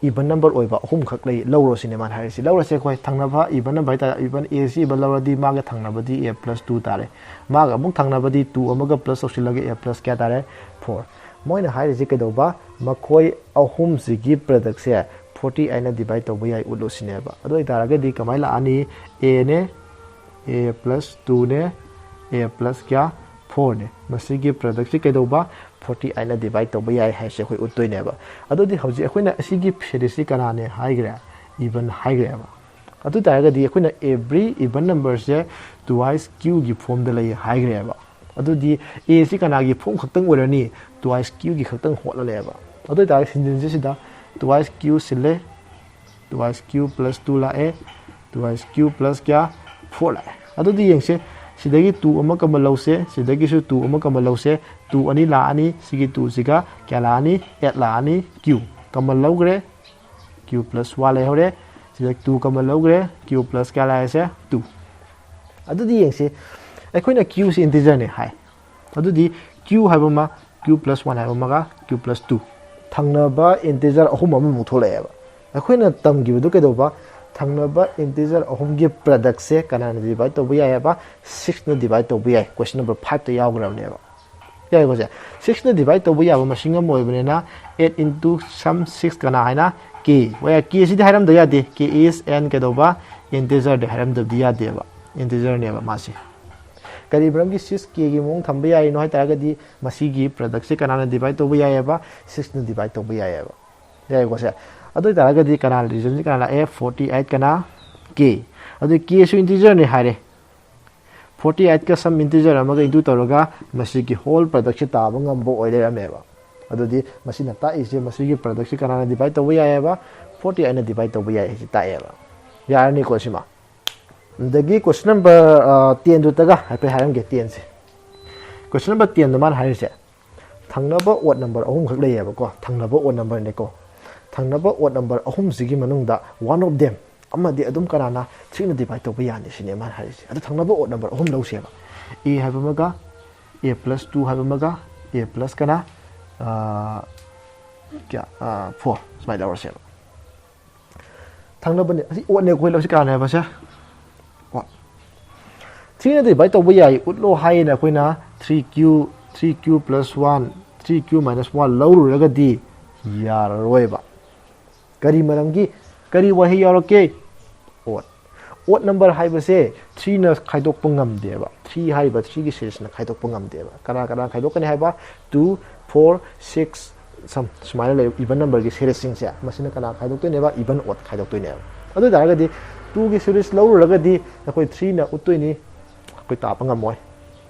even number ꯑꯣꯏꯕ ꯑꯍꯨꯝꯈꯛ ꯂꯩ, ꯂꯧꯔꯣ ꯁꯤꯅꯦ ꯃꯥꯅ ꯍꯥꯏꯔꯤꯁꯤ꯫ ꯂꯧꯔꯁꯦ ꯑꯩꯈꯣꯏ ꯊꯪꯅꯕ even number ꯍꯥꯏꯇꯥꯔꯦ, even A ꯁꯤ even ꯂꯧꯔꯗꯤ ꯃꯥꯒ ꯊꯪꯅꯕꯗꯤ A plus two ꯇꯥꯔꯦ꯫ ꯃꯥꯒ ꯑꯃꯨꯛ ꯊꯪꯅꯕꯗꯤ two ꯑꯃꯒ plus ꯇꯧꯁꯤꯜꯂꯒ A plus ꯀꯌꯥ ꯇꯥꯔꯦ? Four꯫ ꯃꯣꯏꯅ ꯍꯥꯏꯔꯤꯁꯤ ꯀꯩꯗꯧꯕ? ꯃꯈꯣꯏ ꯑꯍꯨꯝꯁꯤꯒꯤ productꯁꯦ forty eightꯅ divide ꯇꯧꯕ ꯌꯥꯏ ꯎꯠꯂꯨ ꯁꯤꯅꯦꯕ꯫ ꯑꯗꯨ ꯑꯣꯏꯇꯥꯔꯒꯗꯤ ꯀꯃꯥꯏꯅ ꯂꯥꯛꯑꯅꯤ? Aꯅꯦ, A plus twoꯅꯦ, A plus ꯀꯌꯥ? Fourꯅꯦ꯫ ꯃꯁꯤꯒꯤ productꯁꯤ ꯀꯩꯗꯧꯕ? Forty eightꯅ divide ꯇꯧꯕ ꯌꯥꯏ ꯍꯥꯏꯁꯦ ꯑꯩꯈꯣꯏ ꯎꯠꯇꯣꯏꯅꯦꯕ꯫ ꯑꯗꯨꯗꯤ ꯍꯧꯖꯤꯛ ꯑꯩꯈꯣꯏꯅ ꯑꯁꯤꯒꯤ series ꯁꯤ ꯀꯅꯥꯅꯦ ꯍꯥꯏꯈ꯭ꯔꯦ? Even ꯍꯥꯏꯈ꯭ꯔꯦꯕ꯫ ꯑꯗꯨ ꯑꯣꯏꯇꯥꯔꯒꯗꯤ ꯑꯩꯈꯣꯏꯅ every even numberꯁꯦ twice Qꯒꯤ formꯗ ꯂꯩ ꯍꯥꯏꯈ꯭ꯔꯦꯕ꯫ ꯑꯗꯨꯗꯤ A ꯁꯤ ꯀꯅꯥꯒꯤ form ꯈꯛꯇꯪ ꯑꯣꯏꯔꯅꯤ? Twice Qꯒꯤ ꯈꯛꯇꯪ ꯍꯣꯠꯂꯅꯦꯕ꯫ ꯑꯗꯨ ꯑꯣꯏꯇꯥꯔꯒꯗꯤ ꯁꯤꯟꯖꯤꯟꯁꯤ ꯁꯤꯗ twice Q ꯁꯤꯜꯂꯦ, twice Q plus two ꯂꯥꯛꯑꯦ, twice Q plus ꯀꯌꯥ? Four ꯂꯥꯛꯑꯦ꯫ ꯑꯗꯨꯗꯤ ꯌꯦꯡꯁꯦ, ꯁꯤꯗꯒꯤ two ꯑꯃ common ꯂꯧꯁꯦ, ꯁꯤꯗꯒꯤꯁꯨ two ꯑꯃ common ꯂꯧꯁꯦ, two ꯑꯅꯤ ꯂꯥꯛꯑꯅꯤ, ꯁꯤꯒꯤ twoꯁꯤꯒ ꯀꯌꯥ ꯂꯥꯛꯑꯅꯤ? Eight ꯂꯥꯛꯑꯅꯤ꯫ Q common ꯂꯧꯈ꯭ꯔꯦ, Q plus one ꯂꯩꯍꯧꯔꯦ꯫ ꯁꯤꯗ two common ꯂꯧꯈ꯭ꯔꯦ, Q plus ꯀꯌꯥ ꯂꯥꯛꯑꯦꯁꯦ? Two꯫ ꯑꯗꯨꯗꯤ ꯌꯦꯡꯁꯤ, ꯑꯩꯈꯣꯏꯅ Qꯁꯤ integerꯅꯦ ꯍꯥꯏ꯫ ꯑꯗꯨꯗꯤ Q ꯍꯥꯏꯕ ꯑꯃ, Q plus one ꯍꯥꯏꯕ ꯑꯃꯒ, Q plus two꯫ ꯊꯪꯅꯕ integer ꯑꯍꯨꯝ ꯑꯃꯃꯨꯛ ꯊꯣꯛꯂꯛꯑꯦꯕ꯫ ꯑꯩꯈꯣꯏꯅ ꯇꯝꯈꯤꯕꯗꯨ ꯀꯩꯗꯧꯕ? ꯊꯪꯅꯕ integer ꯑꯍꯨꯝꯒꯤ productꯁꯦ ꯀꯅꯥꯅ divide ꯇꯧꯕ ꯌꯥꯏ ꯍꯥꯏꯕ? Sixꯅ divide ꯇꯧꯕ ꯌꯥꯏ꯫ Question number fiveꯇ ꯌꯥꯎꯈ꯭ꯔꯕꯅꯦꯕ꯫ ꯌꯥꯏꯀꯣ ꯁꯦ? Sixꯅ divide ꯇꯧꯕ ꯌꯥꯕ ꯃꯁꯤꯡ ꯑꯃ ꯑꯣꯏꯕꯅꯤꯅ eight into some six ꯀꯅꯥ ꯍꯥꯏꯅ? K꯫ ꯍꯣꯏ, K ꯁꯤꯗꯤ ꯍꯥꯏꯔꯝꯗ ꯌꯥꯗꯦ꯫ K is an ꯀꯩꯗꯧꯕ? Integerꯗꯤ ꯍꯥꯏꯔꯝꯗꯕꯗꯤ ꯌꯥꯗꯦꯕ꯫ ꯏꯟꯇꯤꯖꯔꯅꯦꯕ ꯃꯥꯁꯦ꯫ ꯀꯔꯤ ꯃꯔꯝꯒꯤ ꯁꯤꯛꯁ ꯀꯦꯒꯤ ꯃꯑꯣꯡ ꯊꯝꯕ ꯌꯥꯔꯤꯅꯣ ꯍꯥꯏ ꯇꯥꯔꯒꯗꯤ, ꯃꯁꯤꯒꯤ ꯄ꯭ꯔꯗꯛꯁꯦ ꯀꯅꯥꯅ ꯗꯤꯚꯥꯏꯠ ꯇꯧꯕ ꯌꯥꯏꯑꯕ? ꯁꯤꯛꯁꯅ ꯗꯤꯚꯥꯏꯠ ꯇꯧꯕ ꯌꯥꯏꯑꯕ꯫ ꯌꯥꯏꯀꯣ ꯁꯦ? ꯑꯗꯨ ꯑꯣꯏ ꯇꯥꯔꯒꯗꯤ ꯀꯅꯥ, ꯔꯤꯖꯟꯁꯤ ꯀꯅꯥ ꯂꯥꯛꯑꯦ? ꯐꯣꯔꯇꯤ ꯑꯩꯠ ꯀꯅꯥ? ꯀꯦ꯫ ꯑꯗꯨ ꯀꯦꯁꯨ ꯏꯟꯇꯤꯖꯔꯅꯤ ꯍꯥꯏꯔꯦ꯫ ꯐꯣꯔꯇꯤ ꯑꯩꯠꯀ ꯁꯝ ꯏꯟꯇꯤꯖꯔ ꯑꯃꯒ ꯏꯟꯇꯨ ꯇꯧꯔꯒ ꯃꯁꯤꯒꯤ ꯍꯣꯜ ꯄ꯭ꯔꯗꯛꯁꯦ ꯇꯥꯕ ꯉꯝꯕ ꯑꯣꯏ ꯂꯩꯔꯝꯃꯦꯕ꯫ ꯑꯗꯨꯗꯤ ꯃꯁꯤꯅ ꯇꯥꯛꯏꯁꯦ, ꯃꯁꯤꯒꯤ ꯄ꯭ꯔꯗꯛꯁꯦ ꯀꯅꯥꯅ ꯗꯤꯚꯥꯏꯠ ꯇꯧꯕ ꯌꯥꯏꯑꯕ? ꯐꯣꯔꯇꯤ ꯑꯩꯠꯅ ꯗꯤꯚꯥꯏꯠ ꯇꯧꯕ ꯌꯥꯏ ꯍꯥꯏꯁꯦ ꯇꯥꯛꯑꯦꯕ꯫ ꯌꯥꯔꯅꯤꯀꯣ ꯁꯤꯃ? ꯑꯗꯒꯤ ꯀꯣꯏꯁꯟ ꯅꯝꯕꯔ ꯇꯦꯟꯗꯨꯇꯒ ꯍꯥꯏꯐꯦꯠ ꯍꯥꯏꯔꯝꯒꯦ, ꯇꯦꯟꯁꯦ꯫ ꯀꯣꯏꯁꯟ ꯅꯝꯕꯔ ꯇꯦꯟꯗꯣ ꯃꯥꯅ ꯍꯥꯏꯔꯤꯁꯦ, ꯊꯪꯅꯕ ꯑꯣꯠ ꯅꯝꯕꯔ ꯑꯍꯨꯝꯈꯛ ꯂꯩꯌꯦꯕꯀꯣ, ꯊꯪꯅꯕ ꯑꯣꯠ ꯅꯝꯕꯔꯅꯦꯀꯣ꯫ ꯊꯪꯅꯕ ꯑꯣꯠ ꯅꯝꯕꯔ ꯑꯍꯨꯝꯁꯤꯒꯤ ꯃꯅꯨꯡꯗ one of them ꯑꯃꯗꯤ ꯑꯗꯨꯝ ꯀꯅꯥꯅ ꯊ꯭ꯔꯤꯅ ꯗꯤꯚꯥꯏꯠ ꯇꯧꯕ ꯌꯥꯅꯤ ꯁꯤꯅꯦ ꯃꯥꯅ ꯍꯥꯏꯔꯤꯁꯦ꯫ ꯑꯗꯨ ꯊꯪꯅꯕ ꯑꯣꯠ ꯅꯝꯕꯔ ꯑꯍꯨꯝ ꯂꯧꯁꯦꯕ꯫ ꯑꯦ ꯍꯥꯏꯕ ꯑꯃꯒ, ꯑꯦ ꯄ꯭ꯂꯁ ꯇꯨ ꯍꯥꯏꯕ ꯑꯃꯒ, ꯑꯦ ꯄ꯭ꯂꯁ ꯀꯅꯥ, ꯑꯥ, ꯀꯌꯥ, ꯐꯣꯔ, ꯁꯨꯃꯥꯏꯅ ꯂꯧꯔꯁꯦꯕ꯫ ꯊꯪꯅꯕꯅꯦ, ꯑꯁꯤ ꯑꯣꯠꯅꯦ ꯑꯩꯈꯣꯏ ꯂꯧꯁꯤ ꯀꯅꯥꯅꯦ ꯍꯥꯏꯕꯁꯦ? ꯑꯣꯠ꯫ ꯊ꯭ꯔꯤꯅ ꯗꯤꯚꯥꯏꯠ ꯇꯧꯕ ꯌꯥꯏ ꯎꯠꯂꯣ ꯍꯥꯏꯌꯦꯅ ꯑꯩꯈꯣꯏꯅ three q, three q plus one, three q minus one ꯂꯧꯔꯨꯔꯒꯗꯤ ꯌꯥꯔꯔꯣꯏꯕ꯫ ꯀꯔꯤ ꯃꯔꯝꯒꯤ? ꯀꯔꯤ ꯋꯥꯍꯩ ꯌꯥꯎꯔꯛꯀꯦ? ꯑꯣꯠ꯫ ꯑꯣꯠ ꯅꯝꯕꯔ ꯍꯥꯏꯕꯁꯦ ꯊ꯭ꯔꯤꯅ ꯈꯥꯏꯗꯣꯛꯄ ꯉꯝꯗꯦꯕ꯫ ꯊ꯭ꯔꯤ ꯍꯥꯏꯔꯤꯕ ꯊ꯭ꯔꯤꯒꯤ ꯁꯦꯔꯤꯁꯅ ꯈꯥꯏꯗꯣꯛꯄ ꯉꯝꯗꯦꯕ꯫ ꯀꯅꯥ ꯀꯅꯥ ꯈꯥꯏꯗꯣꯛꯀꯅꯤ ꯍꯥꯏꯕ? Two, four, six, ꯁꯝ ꯁꯨꯃꯥꯏꯅ ꯂꯩ, ꯏꯚꯟ ꯅꯝꯕꯔꯒꯤ ꯁꯦꯔꯤꯁꯁꯤꯡꯁꯦ, ꯃꯁꯤꯅ ꯀꯅꯥ ꯈꯥꯏꯗꯣꯛꯇꯣꯏꯅꯦꯕ? ꯏꯚꯟ ꯑꯣꯠ ꯈꯥꯏꯗꯣꯛꯇꯣꯏꯅꯦꯕ꯫ ꯑꯗꯨ ꯑꯣꯏ ꯇꯥꯔꯒꯗꯤ ꯇꯨꯒꯤ ꯁꯦꯔꯤꯁ ꯂꯧꯔꯨꯔꯒꯗꯤ ꯑꯩꯈꯣꯏ ꯊ꯭ꯔꯤꯅ ꯎꯠꯇꯣꯏꯅꯤ, ꯑꯩꯈꯣꯏ ꯇꯥꯕ ꯉꯝꯃꯣꯏ꯫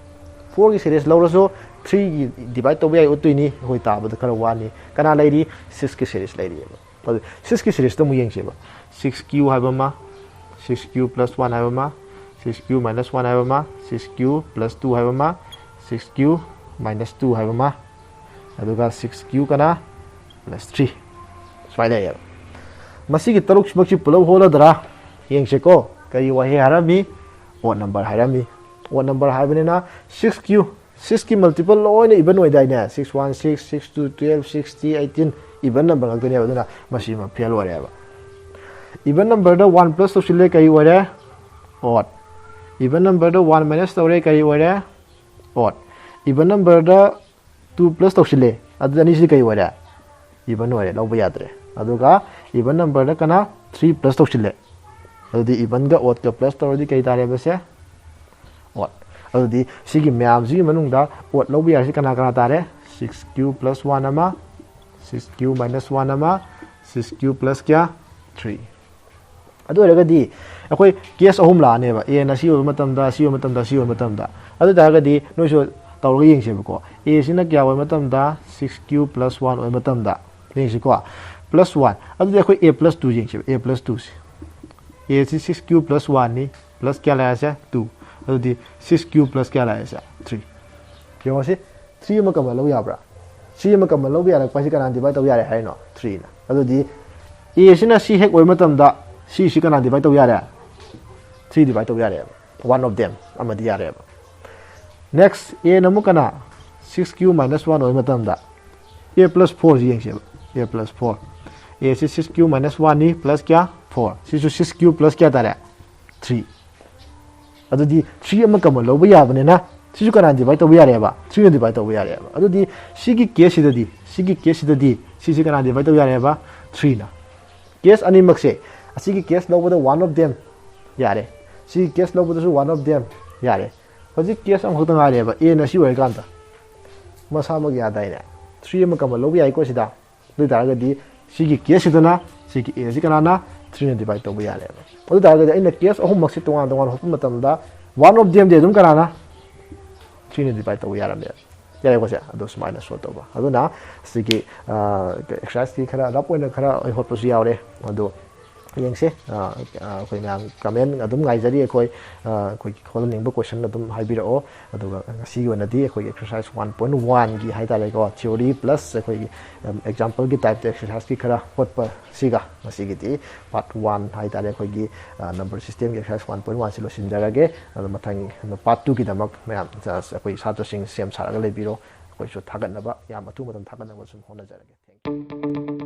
ꯐꯣꯔꯒꯤ ꯁꯦꯔꯤꯁ ꯂꯧꯔꯁꯨ ꯊ꯭ꯔꯤꯒꯤ ꯗꯤꯚꯥꯏꯠ ꯇꯧꯕ ꯌꯥꯏ ꯎꯠꯇꯣꯏꯅꯤ, ꯑꯩꯈꯣꯏ ꯇꯥꯕꯗ ꯈꯔ ꯋꯥꯅꯤ꯫ ꯀꯅꯥ ꯂꯩꯔꯤ? ꯁꯤꯛꯁꯀꯤ ꯁꯦꯔꯤꯁ ꯂꯩꯔꯤꯑꯕ꯫ ꯑꯗꯨ ꯁꯤꯛꯁꯀꯤ ꯁꯦꯔꯤꯁꯇ ꯑꯃꯨꯛ ꯌꯦꯡꯁꯦꯕ꯫ Six q ꯍꯥꯏꯕ ꯑꯃ, six q plus one ꯍꯥꯏꯕ ꯑꯃ, six q minus one ꯍꯥꯏꯕ ꯑꯃ, six q plus two ꯍꯥꯏꯕ ꯑꯃ, six q minus two ꯍꯥꯏꯕ ꯑꯃ, ꯑꯗꯨꯒ six q ꯀꯅꯥ? Plus three꯫ ꯁꯨꯃꯥꯏꯅ ꯂꯩꯌꯦꯕ꯫ ꯃꯁꯤꯒꯤ ꯇꯔꯨꯛꯁꯤꯃꯛꯁꯤ ꯄꯨꯂꯞ ꯍꯣꯜꯂꯗ꯭ꯔꯥ? ꯌꯦꯡꯁꯦꯀꯣ꯫ ꯀꯔꯤ ꯋꯥꯍꯩ ꯍꯥꯏꯔꯝꯃꯤ? ꯑꯣꯠ ꯅꯝꯕꯔ ꯍꯥꯏꯔꯝꯃꯤ꯫ ꯑꯣꯠ ꯅꯝꯕꯔ ꯍꯥꯏꯕꯅꯤꯅ six q, ꯁꯤꯛꯁꯀꯤ ꯃꯜꯇꯤꯄꯜ ꯂꯣꯏꯅ ꯏꯚꯟ ꯑꯣꯏꯗꯥꯏꯅꯦ? Six one six, six two twelve, six three eighteen, even number ꯉꯥꯛꯇꯅꯦꯕ, ꯑꯗꯨꯅ ꯃꯁꯤ ꯑꯃ ꯐꯦꯜ ꯑꯣꯏꯔꯦꯕ꯫ ꯏꯚꯟ ꯅꯝꯕꯔꯗ ꯋꯥꯟ ꯄ꯭ꯂꯁ ꯇꯧꯁꯤꯜꯂꯦ, ꯀꯔꯤ ꯑꯣꯏꯔꯦ? ꯑꯣꯠ꯫ ꯏꯚꯟ ꯅꯝꯕꯔꯗ ꯋꯥꯟ ꯃꯥꯏꯅꯁ ꯇꯧꯔꯦ, ꯀꯔꯤ ꯑꯣꯏꯔꯦ? ꯑꯣꯠ꯫ ꯏꯚꯟ ꯅꯝꯕꯔꯗ ꯇꯨ ꯄ꯭ꯂꯁ ꯇꯧꯁꯤꯜꯂꯦ, ꯑꯗꯨꯗꯤ ꯑꯅꯤꯁꯤꯗꯤ ꯀꯔꯤ ꯑꯣꯏꯔꯦ? ꯏꯚꯟ ꯑꯣꯏꯔꯦ, ꯂꯧꯕ ꯌꯥꯗ꯭ꯔꯦ꯫ ꯑꯗꯨꯒ ꯏꯚꯟ ꯅꯝꯕꯔꯗ ꯀꯅꯥ? ꯊ꯭ꯔꯤ ꯄ꯭ꯂꯁ ꯇꯧꯁꯤꯜꯂꯦ, ꯑꯗꯨꯗꯤ evenꯒ oddꯀ plus ꯇꯧꯔꯗꯤ ꯀꯩ ꯇꯥꯔꯦꯕ ꯁꯦ? Odd꯫ ꯑꯗꯨꯗꯤ ꯁꯤꯒꯤ ꯃꯌꯥꯝꯁꯤꯒꯤ ꯃꯅꯨꯡꯗ odd ꯂꯧꯕ ꯌꯥꯔꯤꯁꯤ ꯀꯅꯥ ꯀꯅꯥ ꯇꯥꯔꯦ? Six q plus one ꯑꯃ, six q minus one ꯑꯃ, six q plus ꯀꯌꯥ? Three꯫ ꯑꯗꯨ ꯑꯣꯏꯔꯒꯗꯤ ꯑꯩꯈꯣꯏ case ꯑꯍꯨꯝ ꯂꯥꯛꯑꯅꯦꯕ, Aꯅ ꯁꯤ ꯑꯣꯏꯕ ꯃꯇꯝꯗ, ꯁꯤ ꯑꯣꯏꯕ ꯃꯇꯝꯗ, ꯁꯤ ꯑꯣꯏꯕ ꯃꯇꯝꯗ꯫ ꯑꯗꯨ ꯑꯣꯏꯇꯥꯔꯒꯗꯤ ꯅꯣꯏꯁꯨ ꯇꯧꯔꯒ ꯌꯦꯡꯁꯦꯕꯀꯣ꯫ Aꯁꯤꯅ ꯀꯌꯥ ꯑꯣꯏꯕ ꯃꯇꯝꯗ? Six q plus one ꯑꯣꯏꯕ ꯃꯇꯝꯗ꯫ ꯌꯦꯡꯁꯤꯀꯣ꯫ Plus one꯫ ꯑꯗꯨꯗꯤ ꯑꯩꯈꯣꯏ a plus two ꯌꯦꯡꯁꯦꯕ, a plus twoꯁꯦ꯫ Aꯁꯤ six q plus oneꯅꯤ, plus ꯀꯌꯥ ꯂꯥꯛꯑꯁꯦ? Two꯫ ꯑꯗꯨꯗꯤ six q plus ꯀꯌꯥ ꯂꯥꯛꯑꯁꯦ? Three꯫ ꯌꯦꯡꯉꯣꯁꯤ, three ꯑꯃ common ꯂꯧ ꯌꯥꯕ꯭ꯔꯥ? Three ꯑꯃ common ꯂꯧꯕ ꯌꯥꯔꯛꯄ ꯍꯥꯏꯁꯦ ꯀꯅꯥꯅ divide ꯇꯧ ꯌꯥꯔꯦ ꯍꯥꯏꯅꯣ? Threeꯅ꯫ ꯑꯗꯨꯗꯤ Aꯁꯤꯅ ꯁꯤ ꯍꯦꯛ ꯑꯣꯏꯕ ꯃꯇꯝꯗ ꯁꯤꯁꯤ ꯀꯅꯥ divide ꯇꯧ ꯌꯥꯔꯦ? Three divide ꯇꯧ ꯌꯥꯔꯦꯕ꯫ One of them ꯑꯃꯗꯤ ꯌꯥꯔꯦꯕ꯫ Next, Aꯅ ꯑꯃꯨꯛ ꯀꯅꯥ? Six q minus one ꯑꯣꯏꯕ ꯃꯇꯝꯗ a plus fourꯁꯤ ꯌꯦꯡꯁꯦꯕ, a plus four꯫ Aꯁꯤ six q minus oneꯅꯤ, plus ꯀꯌꯥ? Four꯫ ꯁꯤꯁꯨ six q plus ꯀꯌꯥ ꯇꯥꯔꯦ? Three꯫ ꯑꯗꯨꯗꯤ three ꯑꯃ common ꯂꯧꯕ ꯌꯥꯕꯅꯤꯅ ꯁꯤꯁꯨ ꯀꯅꯥꯅ divide ꯇꯧꯕ ꯌꯥꯔꯦꯕ? Threeꯅ divide ꯇꯧꯕ ꯌꯥꯔꯦꯕ꯫ ꯑꯗꯨꯗꯤ ꯁꯤꯒꯤ caseꯁꯤꯗꯗꯤ, ꯁꯤꯒꯤ caseꯁꯤꯗꯗꯤ ꯁꯤꯁꯤ ꯀꯅꯥꯅ divide ꯇꯧꯕ ꯌꯥꯔꯦꯕ? Threeꯅ꯫ Case ꯑꯅꯤꯃꯛꯁꯦ, ꯑꯁꯤꯒꯤ case ꯂꯧꯕꯗ one of them ꯌꯥꯔꯦ, ꯁꯤꯒꯤ case ꯂꯧꯕꯗꯁꯨ one of them ꯌꯥꯔꯦ꯫ ꯍꯧꯖꯤꯛ case ꯑꯃꯈꯛꯇ ꯉꯥꯏꯔꯦꯕ, Aꯅ ꯁꯤ ꯑꯣꯏꯔꯀꯥꯟꯗ꯫ ꯃꯁꯥꯃꯛ ꯌꯥꯗꯥꯏꯅꯦ? Three ꯑꯃ common ꯂꯧꯕ ꯌꯥꯏꯀꯣ ꯁꯤꯗ꯫ ꯑꯗꯨ ꯑꯣꯏꯇꯥꯔꯒꯗꯤ ꯁꯤꯒꯤ caseꯁꯤꯗꯅ ꯁꯤꯒꯤ Aꯁꯤ ꯀꯅꯥꯅ? Threeꯅ divide ꯇꯧꯕ ꯌꯥꯔꯦꯕ꯫ ꯑꯗꯨ ꯑꯣꯏꯇꯥꯔꯒꯗꯤ ꯑꯩꯅ case ꯑꯍꯨꯝꯃꯛꯁꯤ ꯇꯣꯉꯥꯟ ꯇꯣꯉꯥꯟ ꯍꯣꯠꯄ ꯃꯇꯝꯗ one of themꯗꯤ ꯑꯗꯨꯝ ꯀꯅꯥꯅ? Threeꯅ divide ꯇꯧꯕ ꯌꯥꯔꯝꯃꯦꯕ꯫ ꯌꯥꯔꯦꯀꯣ ꯁꯦ? ꯑꯗꯨ ꯁꯨꯃꯥꯏꯅ solve ꯇꯧꯕ꯫ ꯑꯗꯨꯅ ꯁꯤꯒꯤ, ꯑ, exerciseꯀꯤ ꯈꯔ rough ꯑꯣꯏꯅ ꯈꯔ ꯑꯩ ꯍꯣꯠꯄꯁꯨ ꯌꯥꯎꯔꯦ꯫ ꯑꯗꯣ ꯌꯦꯡꯁꯦ꯫ ꯑ, ꯑ, ꯑꯩꯈꯣꯏ ꯃꯌꯥꯝ comment ꯑꯗꯨꯝ ꯉꯥꯏꯖꯔꯤ ꯑꯩꯈꯣꯏ꯫ ꯑ, ꯑꯩꯈꯣꯏꯒꯤ ꯍꯣꯠꯅꯅꯤꯡꯕ question ꯑꯗꯨꯝ ꯍꯥꯏꯕꯤꯔꯛꯑꯣ꯫ ꯑꯗꯨꯒ ꯉꯁꯤꯒꯤ ꯑꯣꯏꯅꯗꯤ ꯑꯩꯈꯣꯏꯒꯤ exercise one point oneꯒꯤ ꯍꯥꯏ ꯇꯥꯔꯦꯀꯣ, theory plus ꯑꯩꯈꯣꯏꯒꯤ, ꯎꯝ, exampleꯒꯤ typeꯇ exerciseꯀꯤ ꯈꯔ ꯍꯣꯠꯄꯁꯤꯒ ꯉꯁꯤꯒꯤꯗꯤ part one ꯍꯥꯏ ꯇꯥꯔꯦ, ꯑꯩꯈꯣꯏꯒꯤ, ꯑ, number systemꯒꯤ exercise one point oneꯁꯤ ꯂꯣꯏꯁꯤꯟꯖꯔꯒꯦ꯫ ꯑꯗꯣ ꯃꯊꯪ part twoꯒꯤꯗꯃꯛ ꯃꯌꯥꯝ, ꯑ, ꯑꯩꯈꯣꯏ ꯁꯥꯇ꯭ꯔꯁꯤꯡ ꯁꯦꯝ ꯁꯥꯔꯒ ꯂꯩꯕꯤꯔꯣ꯫ ꯑꯩꯈꯣꯏꯁꯨ ꯊꯥꯒꯠꯅꯕ, ꯌꯥꯝ ꯑꯊꯨꯕ ꯃꯇꯝꯗ ꯊꯥꯒꯠꯅꯕ ꯁꯨꯝ ꯍꯣꯠꯅꯖꯔꯒꯦ꯫ Thank you꯫